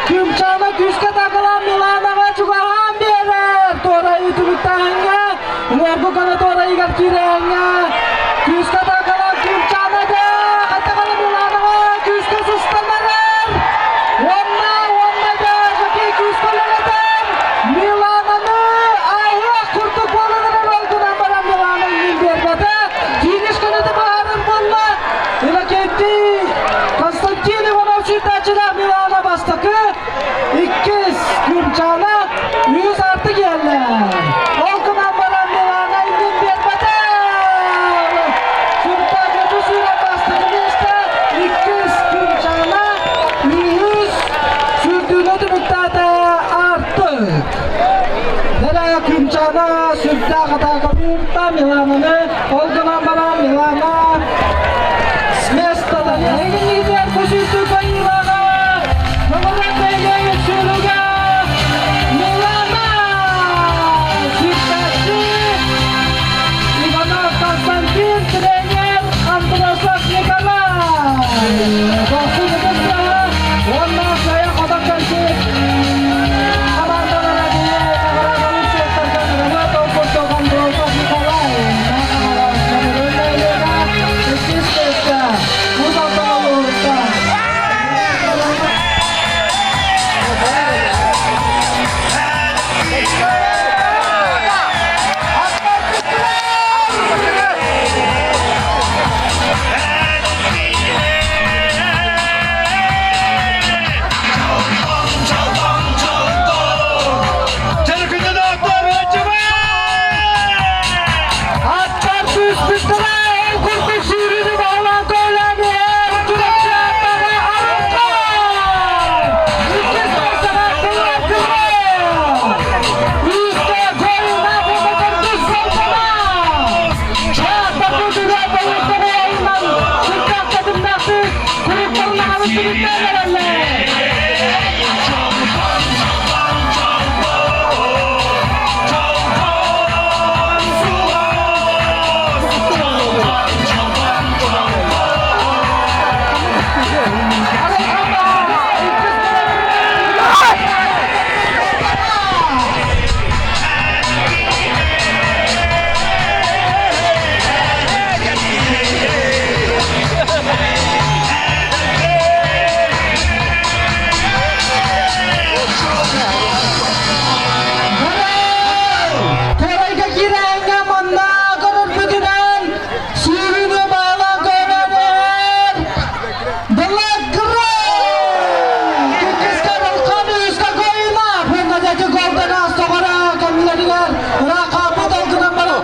Күрчана күүскэ атаакалаан Миланаҕа чугаһаан биэрэр. Туорайы түмүктээһиҥҥэ, Лерго кана туорайыгар киирээҥҥэ. Күүскэ атаакалаан Күрчана да хатаҕала Миланаҕа күүскэ сыстанарар. Уонна, уонна да жокей күүскэ үлэлэтэр. Милананы айыах курдук буолан эрэр ол гынан баран Милана иҥин биэрбэтэ. Финиш көнөтө баһарын булла. Иннокентий Константин Иванов сүүрдээччилээх Милана бастакы, иккис Күрчана, үһүс арты киэллэ. Ол гынан баран Милана иҥин биэрбэтэ. Сүрдээччи сүүрэн бастакы миэстэ, иккис Күрчана, үһүс сүүрдүүнү түмүктээтэ Артык. Дэлэ Күнчана сүрдээх атаакалыырта Милананы, ол гынан баран Милана с места Эһигиннигитигэр бу сүүрдүү кыайыылааҕа Мамырык нэһилиэгин сүүрүгэ Милана сүүрдээччи Иванов Константин, тренер Андросов Николай. Дохсун ытыстаһа уонна сайа хотон кэлбит хамаандалара били наҕараадалыыр сыаттарга Иванов ол курдук Андросов Николай Мамырык нэһилиэгэ иккис миэстэ Уус Алдан улууһун. Ыраахааппыт алгынан баран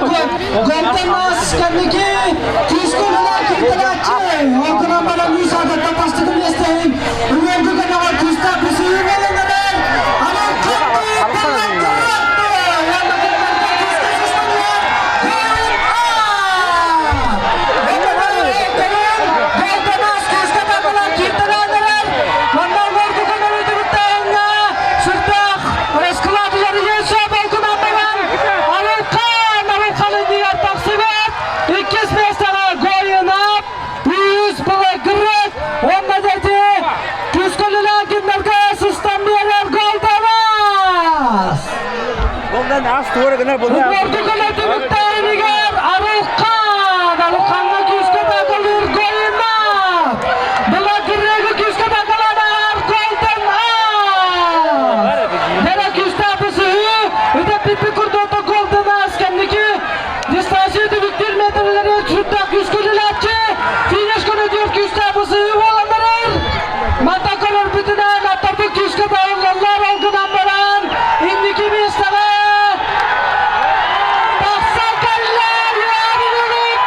Голден Ас кэнники күүскэ үлэлээн кииртэлээччи. Ол гынан баран үс аатыттан бастакы миэстэһин Үөргү кэнэҕэр күүстээх бүсүүрүн ылыннарар. Анан Иккис миэстэҕэ Гоинап, үһүс Блэк уонна дети Күскөлүлээн кинилэргэ сыстан биэрэр Голденас! Голден ас туора гына булла. Уорду көлө түмүктэригэр Арылхан, Арылханга күүскэ такалыыр Гоинап! Блэк Грегы күүскэ такаланар Голден Ас! Дэлэ күүстээх бысыһыы, үтэппиппит курдук Голден Ас кэнники Дистанция түмүктүүр метрлери сүрдээх күүскэ үлэлээччи, финиш көрөдүөр күүстээх бысыһыы буолан барар. Мата көрөрбүтүнэн аттарбыт күүскэ таһыллаллар, ол гынан баран инники миэстэҕэ тахсан кэллэ Юрий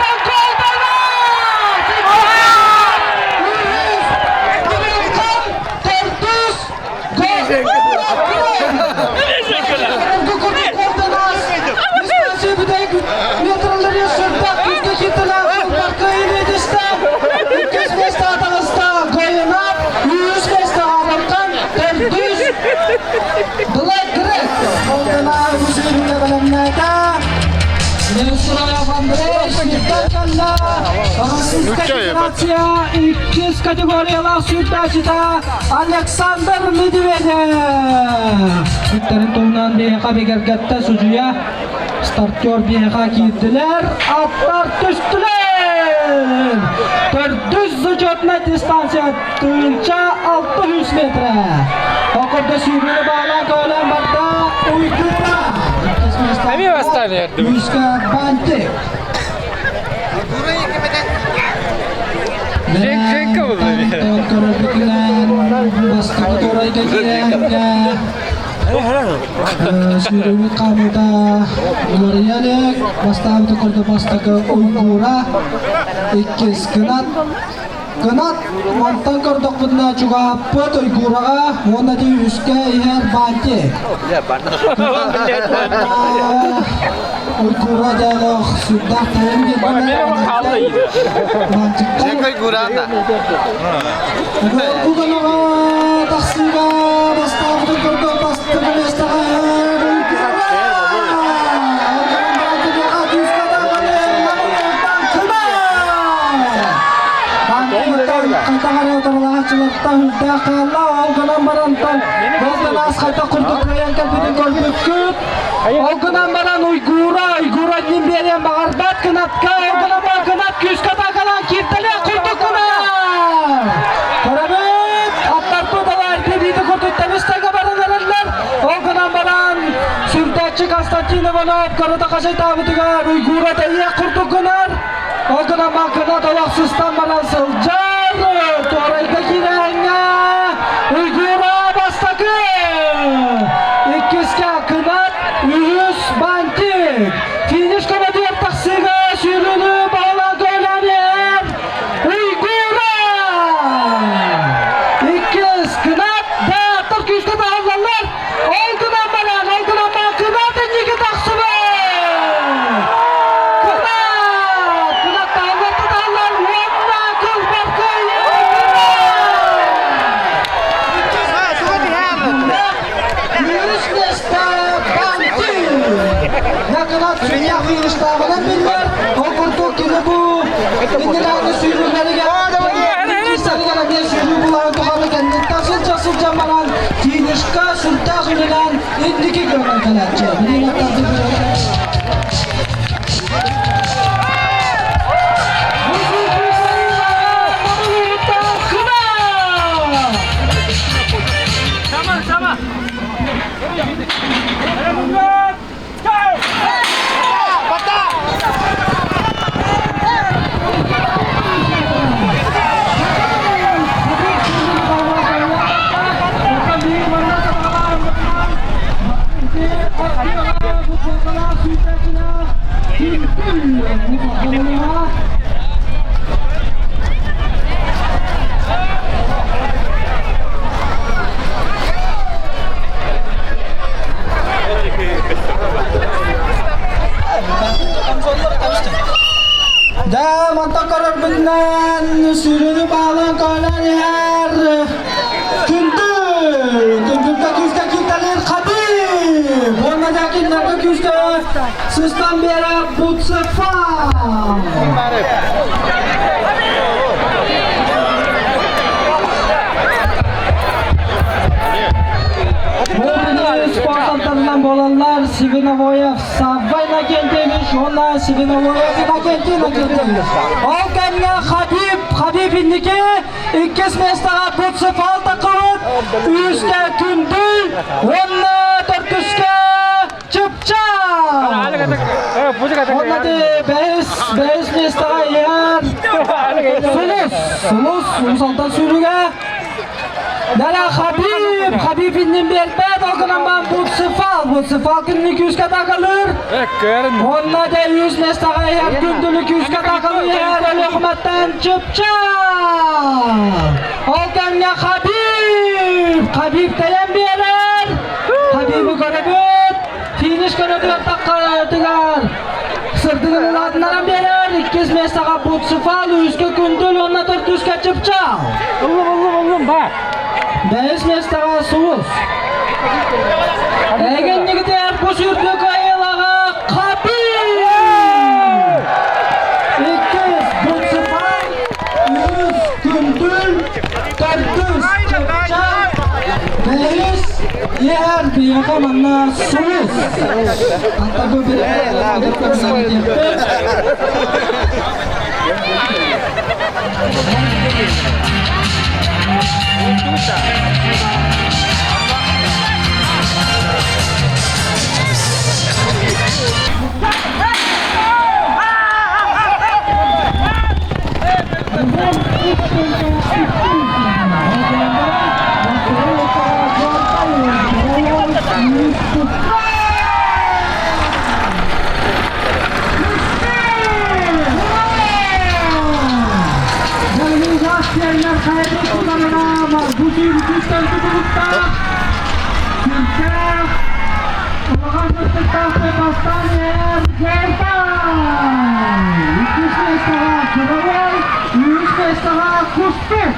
Төрдүс Иккис категориялаах сүүрдээччитэ Александр Медведев. Үттэрин туһунан биһиэхэ бигэргэттэ судьуйа. Стартер биһиэхэ киирдилэр, аттар түстүлэр. Төрдүс зачетная дистанция 1600 метр. Окурда сүүрүүнү баалаан көөлөөн барда Уйгура. Эмиэ бастаан эрдим. Үскэ Бантик. Сүүрүүбүт хаамыыта уларыйа илик. Бастаабыты көрдө бастакы Уйгура, иккис Кынат. Кынат мантан көрдөхпүтүнэ чугаһаппыт Уйгураҕа уонна ити үскэ иһэр Бантик. Уйгура диалог сүрдээх тайан биэрдилэр. Бантиктар Бүгүнөҕө тахсыыга бастаабытын көрдө бастакы миэстэҕэ Хайдах үрдээх хаалла, ол гынан барантан Голденас хайдах курдук кыайан кэлбитин көрбүккүт. Ол гынан баран Уйгура, Уйгура диэн биэриэн баҕарбат кынатка, ол гынан баран кынат күүскэ атаакалаан кииртэлиэх курдук гынар. Көрөбүт, аттарбыт алаар бириити курдук тэбис-тэҥэ баран эрэллэр. Ол гынан баран сүрдээччи Константин Иванов көрөтө хачайтаабытыгар Уйгура тэйиэх курдук гынар. Ол гынан баран кынат олох сыстан баран сылдьар. Туорайга киирээҥҥэ Уйгура бастакы! Иккискэ Кынат, үһүс Бантик. Финиш көмөтүгэр тахсыыга сүүрүүнү баһылаан көөлөөн иһэр Уйгура! Иккис Кынат, дааттар күүскэ таһыллаллар. Ол гынан баран, ол гынан баран Кынат инники тахсыбыт! Кынат! Кынат таһыллар таһыллар уонна кылбар кыайыы Үһүс миэстэ Бантин! Кынат сүнньэх фиништааҕынан биллэр. Ол курдук кини бу иннинээҕи сүүрүүлэригэр иккистэригэр эмиэ сүүрүү буларын тухары кэнниттэн сылдьа сылдьан баран финишка сүрдээх үлэлээн инники көрөн кэлээччи. Sama, sama. сыстан биэрэр Буцефал. Спонсордарынан буолаллар Сивиновоев Савва Иннокентьевич уонна Сивиновоев Иннокентий Иннокентьевич. Ол кэннэ Хабиб, Хабиб инники иккис миэстэҕэ Буцефал таххыбыт, үһүскэ Күндүл уонна төрдүскэ Чыпчаал! Уонна бэһис, бэһис миэстэҕэ иһэр Сулус, Сулус, Сулус сүүрүгэ Дара Хабиб, Хабиб иннин биэрбэт, ол гынан баран Буцефал, Буцефал кинини күүскэ атаакалыыр. Уонна дэ үс миэстэҕэ иһэр Күндүлү күүскэ атаакалыы иһэр Өлүөхүмэттэн Чыпчаал! Ол кэмҥэ Хабиб, Хабиб тэйэн биэрэр. Хабибы көрөбүт. Финиш көрөтүгэр таххатыгар сырдыгын улаатыннаран биэрэр. Иккис миэстэҕэ Буцефал, үһүскэ Күндүл уонна төрдүскэ Чыпчаал. Ыллым, ыллым, ыллым, ба. Бэһис миэстэҕэ Сулус. Эгиннигитигэр бу сүүрдүү кыайыылааҕа Хабиб! Иккис Буцефал, үһүс Күндүл, төрдүс Чыпчаал, бэһис Иһэр биһиэхэ манна сулус. Антон бу Куспет!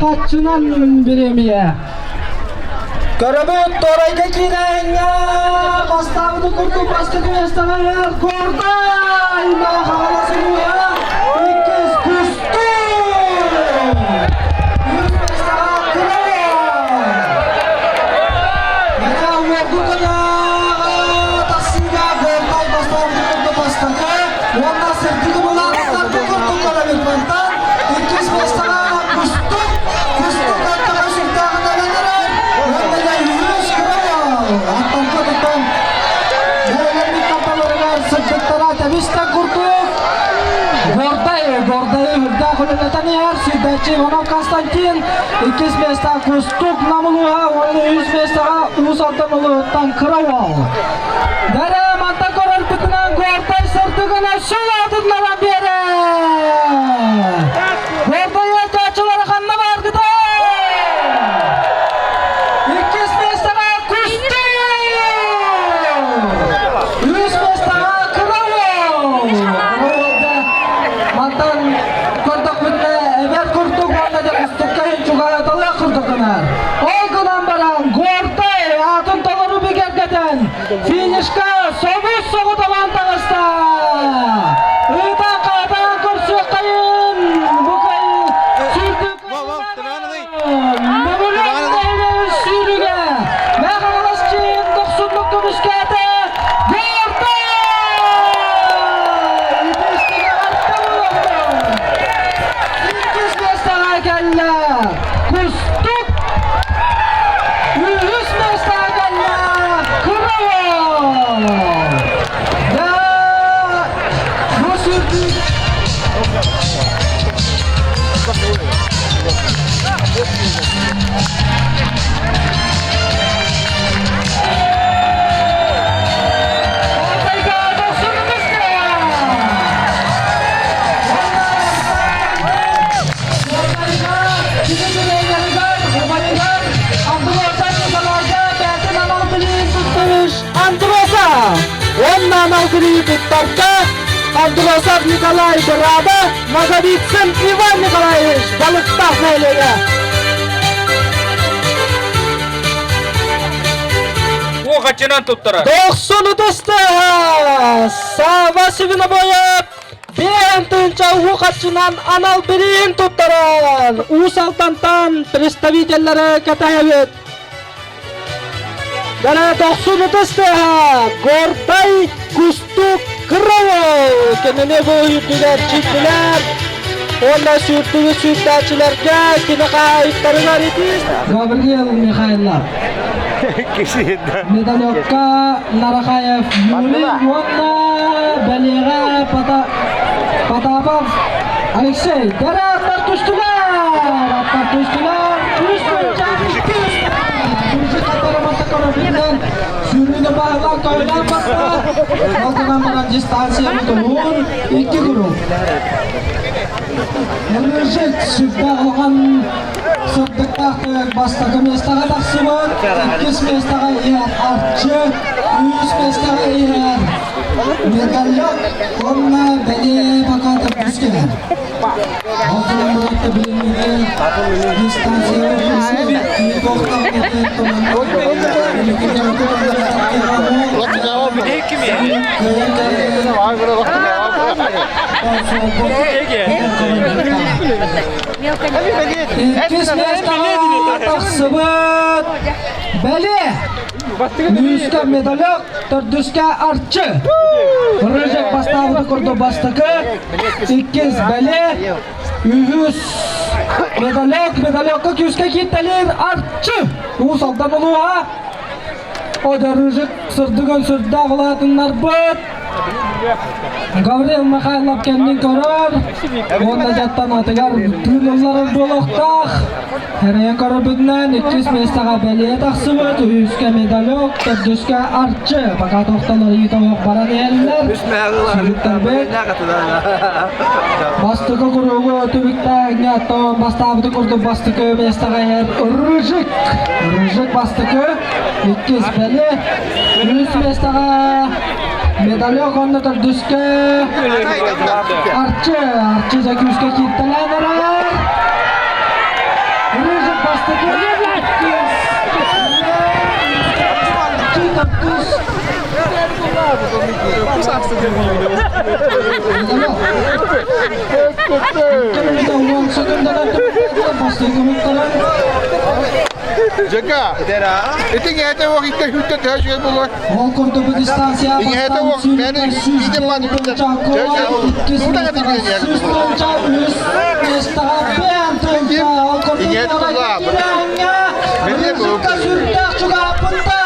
Хаччынан бириэмийэ. Көрөбүт Торайга киирээҥҥэ бастаабыты курдук бастакы миэстэҕэ Кордай Хаҥалас улууһа иккис Кустук үс миэстэҕэ Кыраҕа Мэҥэ уорду көнөҕө тахсыыга Гордай бастаабыты курдук бастакы уонна сырдыгы булаабыттар курдук көрөбүт мантан иккис миэстэҕэ Кустук Кустук аттаҕа сүрдээҕин эрэр уонна да үһүс Кыраҕа аттарга тутан бэйэлэрин тапаларыгар сырдыктара тэбис да курдук Гордай, Гордай үрдээх үлэлэтэн иһэр сүүрбэччи Иванов Константин иккис миэстэ Кустук Намылуһа уонна үс миэстэҕэ Уус Алдан улууһуттан Кыра уол. Дэрэ мантан көрөрбүтүнэн Гордай сырдыгына сүл аатыннаран биэрэр. Гордай ыалдьааччылара ханна бааргытай? Иккис миэстэҕэ Кустук! Үс миэстэҕэ Кыра уол! Мантан көрдөхпүтүнэ эбэр курдук уонна да Кустукка иһин чугаһаталыах курдук гынар. Ол гынан баран Гордай аатын толору бигэргэтэн финишка сол. бирииһи туттарда Андросов Николай Бырада, Ноговицын Иван Николаевич Балыктаах нэһилиэгэ. Уохаччынан туттара. Дохсун ытыстыһа Сава Свинобоев Биэн тыынча уу харчынан анал бириин туттаран Уус Алдантан представителлары кэтэһэбит. Дара дохсун ытыс тыаһа Гордай Кустук Кыравыл кинини бу үрдүгэр читтилэр уонна сүүрдүгү сүүрдээччилэргэ кини хаһаайыттарыгар итиис Гавриил Михайлов Медалёкка Нарахаев Юрий уонна бэлиэҕэ Потапов Алексей Дара аттар түстүлэр! Аттар түстүлэр! Үс Сүүрүүнү баһылаан көһүлээн барда. Ол гынан баран дистанцияны туһуун икки куруук. Рыжик сүрдээх улахан сырдыктаах бастакы миэстэҕэ тахсыбыт, иккис миэстэҕэ иһэр Арчы, үһүс миэстэҕэ иһэр Медалек уонна бэлиэ пока төрдүс кэлэр. Ол гынан баран билиҥҥигэ дистанция Иккис миэстэҕэ тахсыбыт Бэлиэ! Үһүскэ медалек, төрдүскэ Арчы. Рыжик бастаабыты курдук бастакы, иккис Бэлиэ, үһүс медалек, медалекка күүскэ кииртэлиир Арчы. Уус Алдан улууһа. О Рыжик сырдыгын сүрдээх улаатыннарбыт. Гаврил Михайлов кэннин көрөр уонна дьаттан атыгар тыын ылларар буолуохтаах. Эрэйэн көрөрбүтүнэн иккис миэстэҕэ бэлиэ тахсыбыт, үһүскэ медалек, төрдүскэ Арчы. Пока тохтолор ыйыталык баран иһэллэр. Сүрүттэрбит. Бастакы куругу түбүктээҥҥэ оттон бастаабыты курдук бастакы миэстэҕэ иһэр Рыжик. Рыжик бастакы, иккис бэлиэ, үһүс миэстэҕэ Медалек онно төрдүскэ Арчы, Арчы дьэ күүскэ кииртэлээн эрэр. Рыжик бастакы, иккис, Арчы төрдүс. Жека, ити ҥээтэ уох икки хүттэ төһө үчүгэй буолуой? Ол курдук бу дистанция Иҥээтэ уох мээнэ иитин мааны күттэ. Иҥээтэ тулаабыт. Сүрдээх чугаһаппыттар.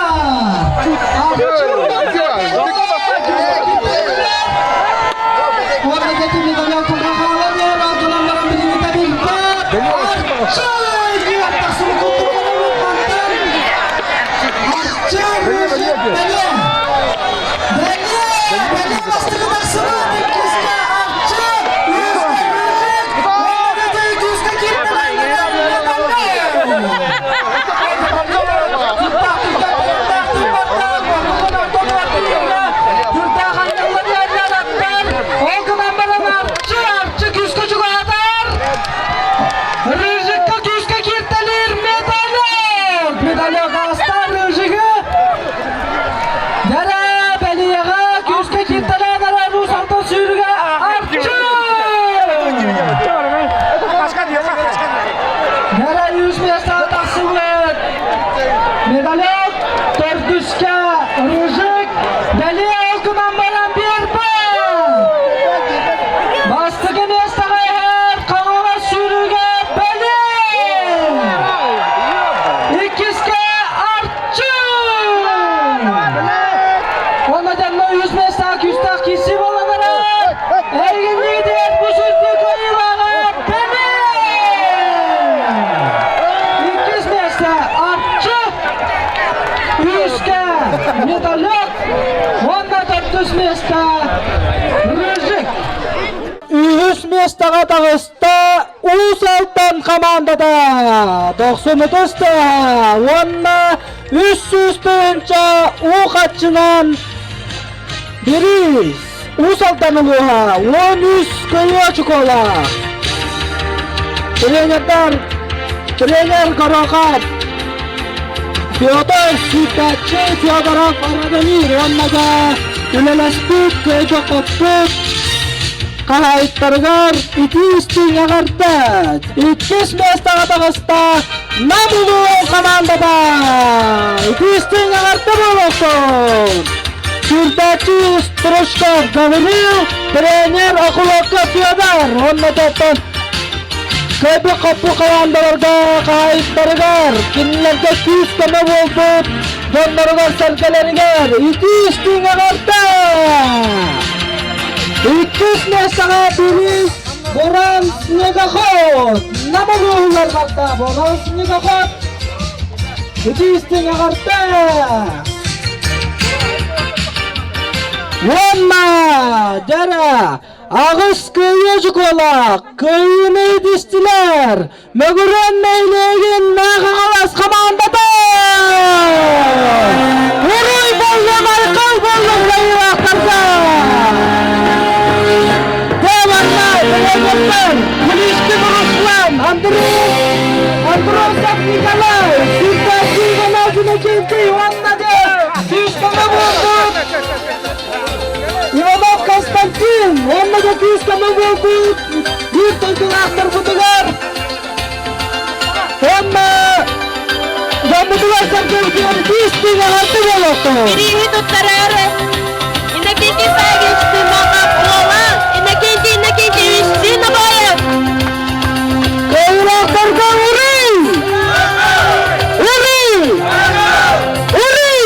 Ол гынан баран арчы, арчы күүскэ чугаһатар. Рыжикка күүскэ кииртэлиир медалек! Медалек ааста Рыжигы. Дәрэ бэлиэҕэ күүскэ кииртэлээн эрэр Уус Алдан сүүрүгэ Арчы! Дәрэ үс миэстэҕэ тахсыбыт. Медалек төрдүскэ Рыжик бэлиэ ол гынан баран биэрбэт! Бастакы миэстэҕэ иһэр Хаҥалас сүүрүүгэ Бэлиэ! Иккискэ Арчы! Уонна дьонно үс миэстэҕэ күүстээх киирсии буолан эрэр! Эйигинниитигэр бу сүүрдүү кыайыылааҕа Бэлиэ! Иккис миэстэ Арчы! Үһүскэ Металлург! Уонна төрдүс миэстэ Рыжик! Үһүс миэстэҕэ таҕыста Уус Алдан хамаандата дохсун ытыс тыаһа уонна 300 тыһыынча уу хаччынан. Бириис Уус Алдан улууһа 13 кыайыы очукуолаах. Тренердар тренер Горохов Петр Сүүрдээччи Федоров Радомир уонна да үлэлэспит, кыайбыт хаһаайыттарыгар итии истиҥ эҕэрдэ! Иккис миэстэҕэ таҕыста Нам улууһун хамаандата! Итии истиҥ эҕэрдэ буолуохтун! Сүүрдээччи Стручков Гаврил, тренер Окуловка Федор уонна тоттон Кыайбыт хоппу хамаандаларга хаһаайыттарыгар, кинилэргэ күүс-көмө буолбут дьонноругар-сэргэлэригэр итии истиҥ эҕэрдэ! Иккис миэстэҕэ бириис Буран снегоход! Нам улууһугар барда Буран снегоход! Итии истиҥ эҕэрдэ! Уонна дьара Аҕыс кыайыы дьукуолаах, кыайыыны итистилэр! Мөгүрүөн нэһилиэгин Мээхэҕалас хамаандата! Уруй боллун, айхал боллун кыайыылаахтарга! Дьэ, тренердэр Куличкин Руслан, Андрей Андросов Николай, Сирдээччи Иванов Иннокентий уонна дьэ күүс-көмө буолбут Иванов Константин уонна да күүс-көмө буолбут биир дойдулаахтарбытыгар уонна дьоммутугар сэргэбитигэр биир эҕэрдэ буолуохтун! Бирииһи туттарар Иннокентий Саввич Тымахов уола Иннокентий Иннокентьевич Синобаев! Кыайыылаахтарга уруй! Уруй! Уруй!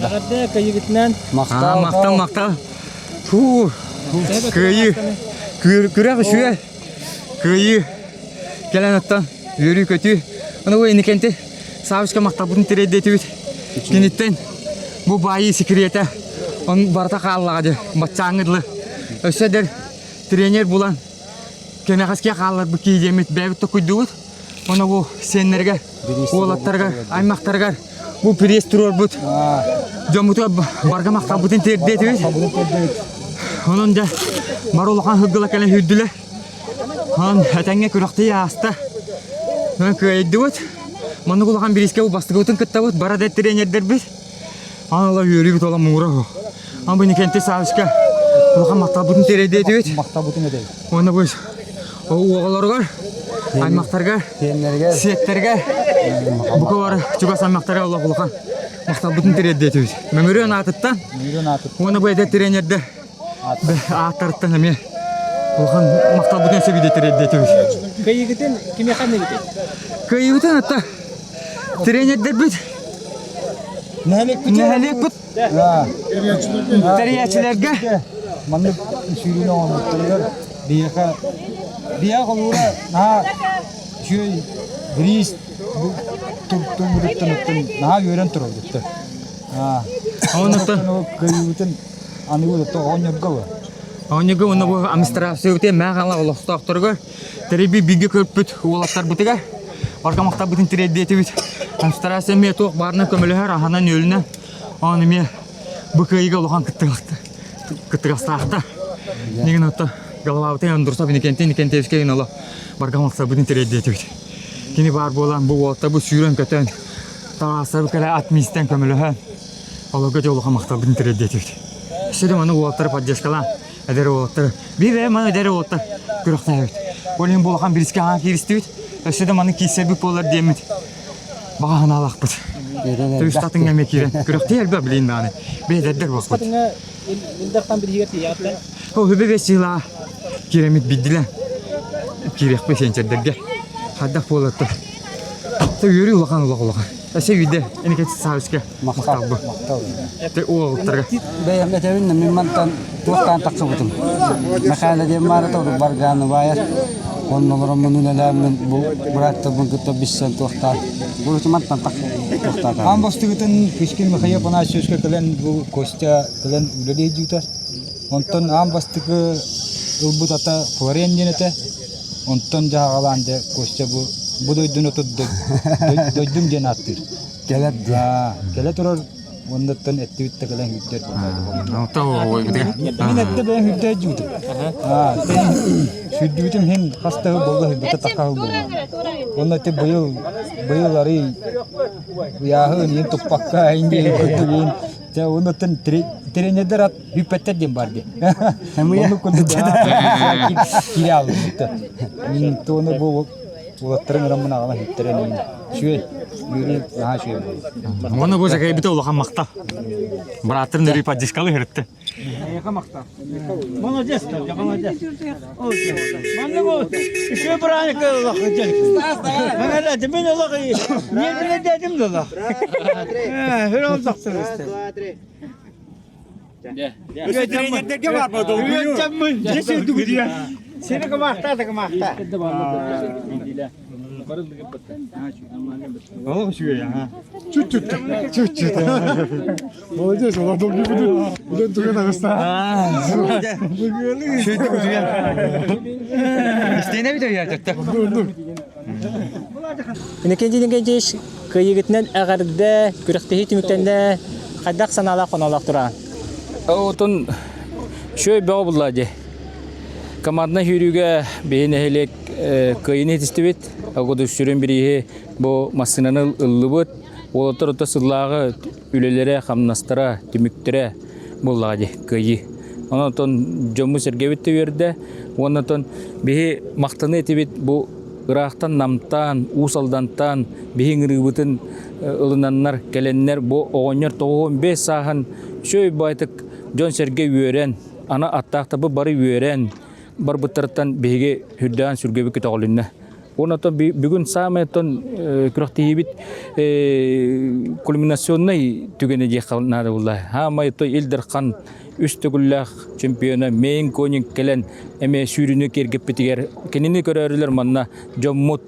Эҕэрдэ кыайыгытынан. Махтал, махтал, махтал. Фу, кыайыы. Күрэх үчүгэй. Кыайыы. Кэлэн оттон үөрүү-көтүү. Аны бу инникенти Савичка махталбытын тириэрдиэтибит. Киниттэн бу баайыы секретэ он барыта хааллаҕа дии баччааҥҥы дылы. Өссө эдэр тренер булан кэнэҕэскэ хаалларбыт киһи диэммит бэйэбит токуйдубут. Ону бу сиэннэригэр, уолаттарыгар, аймахтарыгар бу пресс туруорбут дьоммутугар барга махталбытын тиэрдиэтибит. Онон дьэ бары улахан сылгыла кэлэн сүүрдүлэр. Онон этэҥҥэ күрэхтэһии ааста. Онон кыайдыбыт. Маннык улахан бириискэ бу бастакыбытын кыттабыт. Бары да тренердэрбит. Аны ыла үөрүүбүт ола муҥура суох. Аны бу Никентий Савичка улахан махталбытын тириэрдиэтибит. Махталбытын этэбит. Уонна бу оҕолоругар, аймахтарга, сиэттэргэ, бука бары чугас аймахтарга олох улахан махталбытын тириэрдиэтибит. Мөҥүрүөн аатыттан уонна бу эдэр тренердэр ааттарыттан эмиэ улахан махталбытын өссө тириэрдиэтибит. Кыайыгытын кимиэхэ анныгытый? Кыайыыбытын атта тренердэрбит нэһилиэкпит тэрийээччилэргэ маннык сүүрүүнү оҥорбуттарыгар биһиэхэ биһиэхэ холуура наһаа үчүгэй бириис туттан наһаа үөрэн турабыт Онуттан кыайыыбытын аныгы оҕонньорго бу Оонньууга уонна бу администрация мээх ала олохтоохторугар тэрийби бииргэ көрбүт уолаттарбытыгар барга махталбытын тириэрдиэтибит. Администрация эмиэ туох баарынан көмөлөһөр, аһынан-үөлүнэн. Ону эмиэ. Бу кыайыыга улахан кыттыгастаахта. Нигин отто головабытын Андрусов Иннокентий Иннокентьевичка оло баргам махсабытын тириэрдиэтибит. Кини баар буолан бу уолта бу сүүрэн-көтөн таҕаастары кэлэ ат миистэн көмөлөһөн олорго дьэ улахан махталбытын тириэрдиэтибит. Өссө да маны уолаттары поддержкалаан эдэр уолаттары биир бэйэм маны эдэр уолаттар күрэхтэһэбит. Ол иһин бу улахан бириискэ аһаан кииристибит. Өссө да маны киирсэрбит буолар диэммит баҕа санаалаахпыт. Туристатыҥҥа эмиэ киирэн күрэхтии элбэх билиин даҕаны бэйэлэрдэр буолбут. Илдартан билиһигэр тиийэҕиттэн. Ол үбэ бэс сыла киирэммит биддилэ. Киириэхпит сенчердэргэ. Хайдах буолар то. Үөрүү улахан улахан улахан. Өссө үйдэ Эникет Савичка махтал бу. Те уолаттарга. Бэйэм этэбин мин мантан туохтаан тахсыбытым. Михайло диэн маара тору баргааны баайар. Оннолороммун үлэлээммин бу бырааттарбын кытта билсэн туохтаан. Бу мантан туохтаатаҕым. Аан бастыгытын Кычкин Михаил Афанасьевичка кэлэн бу Костя кэлэн үлэлии дьүүтэ. Онтон аан бастакы ылбыт ата Флорен диэн этэ. Онтон дьаһаҕалаан дьэ Костя бу бу дойдуну тут дойдум диэн ааттыыр. Кэлэр диэн. Кэлэ турар уоннаттан эттибит да кэлэн хүрдэр Мин этте бэйэм хүрдэ дьуутум. Сүрдүбүтүм хин хас да болла хүрбүтэ такаһыл буолла. Онно ти быйыл быйыл арый ыйааһы иин туппакка инди курдук Дьэ, онуттан тренердэр ат бүппэттэр диэн бар дии. Ону курдук киирэ албыта. Мин туону бу уолаттарын ыраммын аҕала иһиттэрэн үчүгэй үөрүү наһаа үчүгэй буолла. Уонна бу Закайбыта улахан махтал. Бырааттарын өрүү поддержкалы иһиртте. Эйиэхэ махтал. Молодец, молодец. Маннык ол үчүгэй бырааник олох Маңа мен олох нервine дедим да олох. Хөрөм тахсыр исте. Тренердерге бар ба Үөтчаммын. Сени кымахта да кымахта. Олох үчүгэй, аха. Чуть-чуть. Чуть-чуть. Молодец, олар долгий будут. Үлен түген ағыста. Истиэнэ бит өйөөтөттө. Иннокентий Иннокентьевич кыайыгытынан эҕэрдэ, күрэхтэһии түмүктэннэ хайдах санаалаах хоноолоох тураҕын? Отон үчүгэй бөҕө булла дии. Команднай сүүрүүгэ биһи нэһилиэк кыайыыны ситистибит. Ол сүрүн бирииһи бу массыынаны ыллыбыт. Уолаттар ото сыллааҕы үлэлэрэ, хамнастара, түмүктэрэ буоллаҕа дии, кыайыы. Онон дьоммут-сэргэбит да үөрдэ. Уонна отон биһи махтаныы этибит бу ыраахтан намтаан, Уус Алдантан биһи ыҥырыыбытын ылынаннар, кэлэннэр бу оҕонньор 95 сааһын үчүгэй баайтык дьон-сэргэ үөрэн, аны аттаахтарбыт бары үөрэн барбыттарыттан биһиги үрдээн сүргэбит көтөҕүлүннэ. Уонна оттон бүгүн саамай оттон күрэхтэһиибит кульминационнай түгэнэ диэххэ наада буолла. Хаамай оттон Ил Дархан үс төгүллээх чемпиона Мейн Конинг кэлэн эмиэ сүүрүүнү киэргэппитигэр кинини көрөөрүлэр манна дьоммут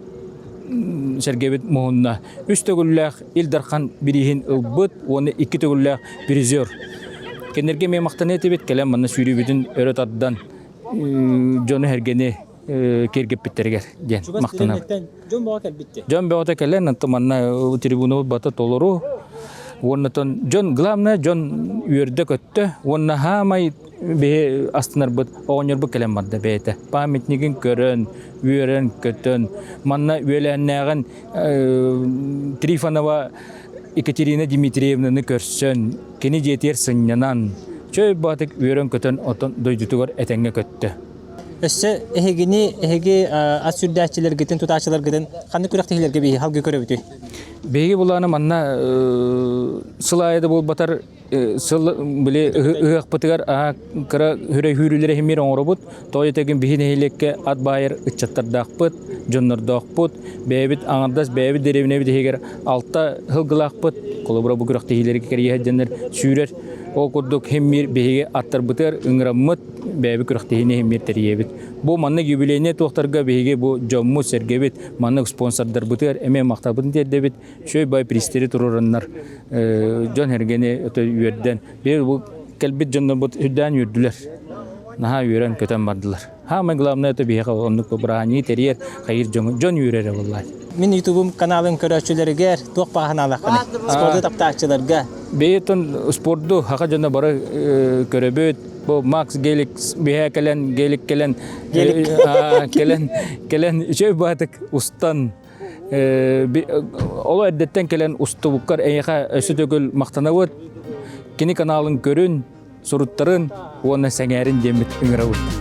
сэргэбит муһунна. Үс төгүллээх Ил Дархан бирииһин ылбыт уонна икки төгүллээх призер. Кинилэргэ эмиэ махтаныа этибит кэлэн манна сүүрүүбүтүн өрө тардан дьону-сэргэни киэргэппиттэригэр диэн махтанабын. Дьон бөҕө кэлбитти. Дьон бөҕөтө кэлэн, онтон манна трибунабыт бата толору. Уоннатон дьон, главное, дьон үөрдэ-көттө. Уонна хаамай биһи астынарбыт, оҕонньорбут кэлэн барда бэйэтэ. Памятнигын көрөн, үөрэн-көтөн, манна үөлээннээҕин Трифонова Екатерина Дмитриевнаны көрсөн, кини дьиэтигэр сынньанан, чөй баатык үөрэн-көтөн отон дойдутугар этэҥҥэ көттө. Өссө эһигини, эһиги ас сүрдээччилэргитин, тутааччыларгытын ханнык күрэхтэһиилэргэ биһиги халгыы көрөбүтүй? Биһиги булааны манна сыл аайы да буолбатар сыл били ыһыахпытыгар кыра хүрэй хүүрүүлэри химир оҥоробут. Тоҕо диэтэгин биһи нэһилиэккэ ат баайар ыччаттардаахпыт, дьоннордоохпут, бэйэбит аҥардас бэйэбит дэриэбинэбит иһигэр алта сылгылаахпыт. Холобура бу күрэхтэһиилэргэ кэрийэ сылдьаннар сүүрэр. Ол курдук химмир биһиги аттарбытыгар ыҥыраммыт бэйэбит күрэхтэһиини иһиммит тэрийэбит. Бу маннык юбилейнай туохтарга биһиги бу дьоммут, сэргэбит, маннык спонсордарбытыгар эмиэ махталбытын тиэрдэбит. Үчүгэй бай пристери туруораннар дьон эргэни өтө үөрдэн, биир бу кэлбит дьоннорбут үрдээн үөрдүлэр. Наһаа үөрэн көтөн бардылар. Самое главное это биһиэхэ оннук бырааһынньыгы тэрийэр хайыр дьон дьон үөрэрэ буоллаа. Мин ютубум каналын көрөөччүлэригэр туох баҕа санаалааххыный? Спорду таптааччыларга. Бэйэтин спорду хаха дьоно бары көрөбүт. Бу Макс Гелик биһэ кэлэн, Гелик кэлэн, кэлэн, кэлэн үчүгэй баатык устан Оло эрдэттэн кэлэн устубуккар эйиэхэ өссө төгүл махтанабыт. Кини каналын көрүн, суруттарын уонна сэҥээрин диэммит ыҥырабыт.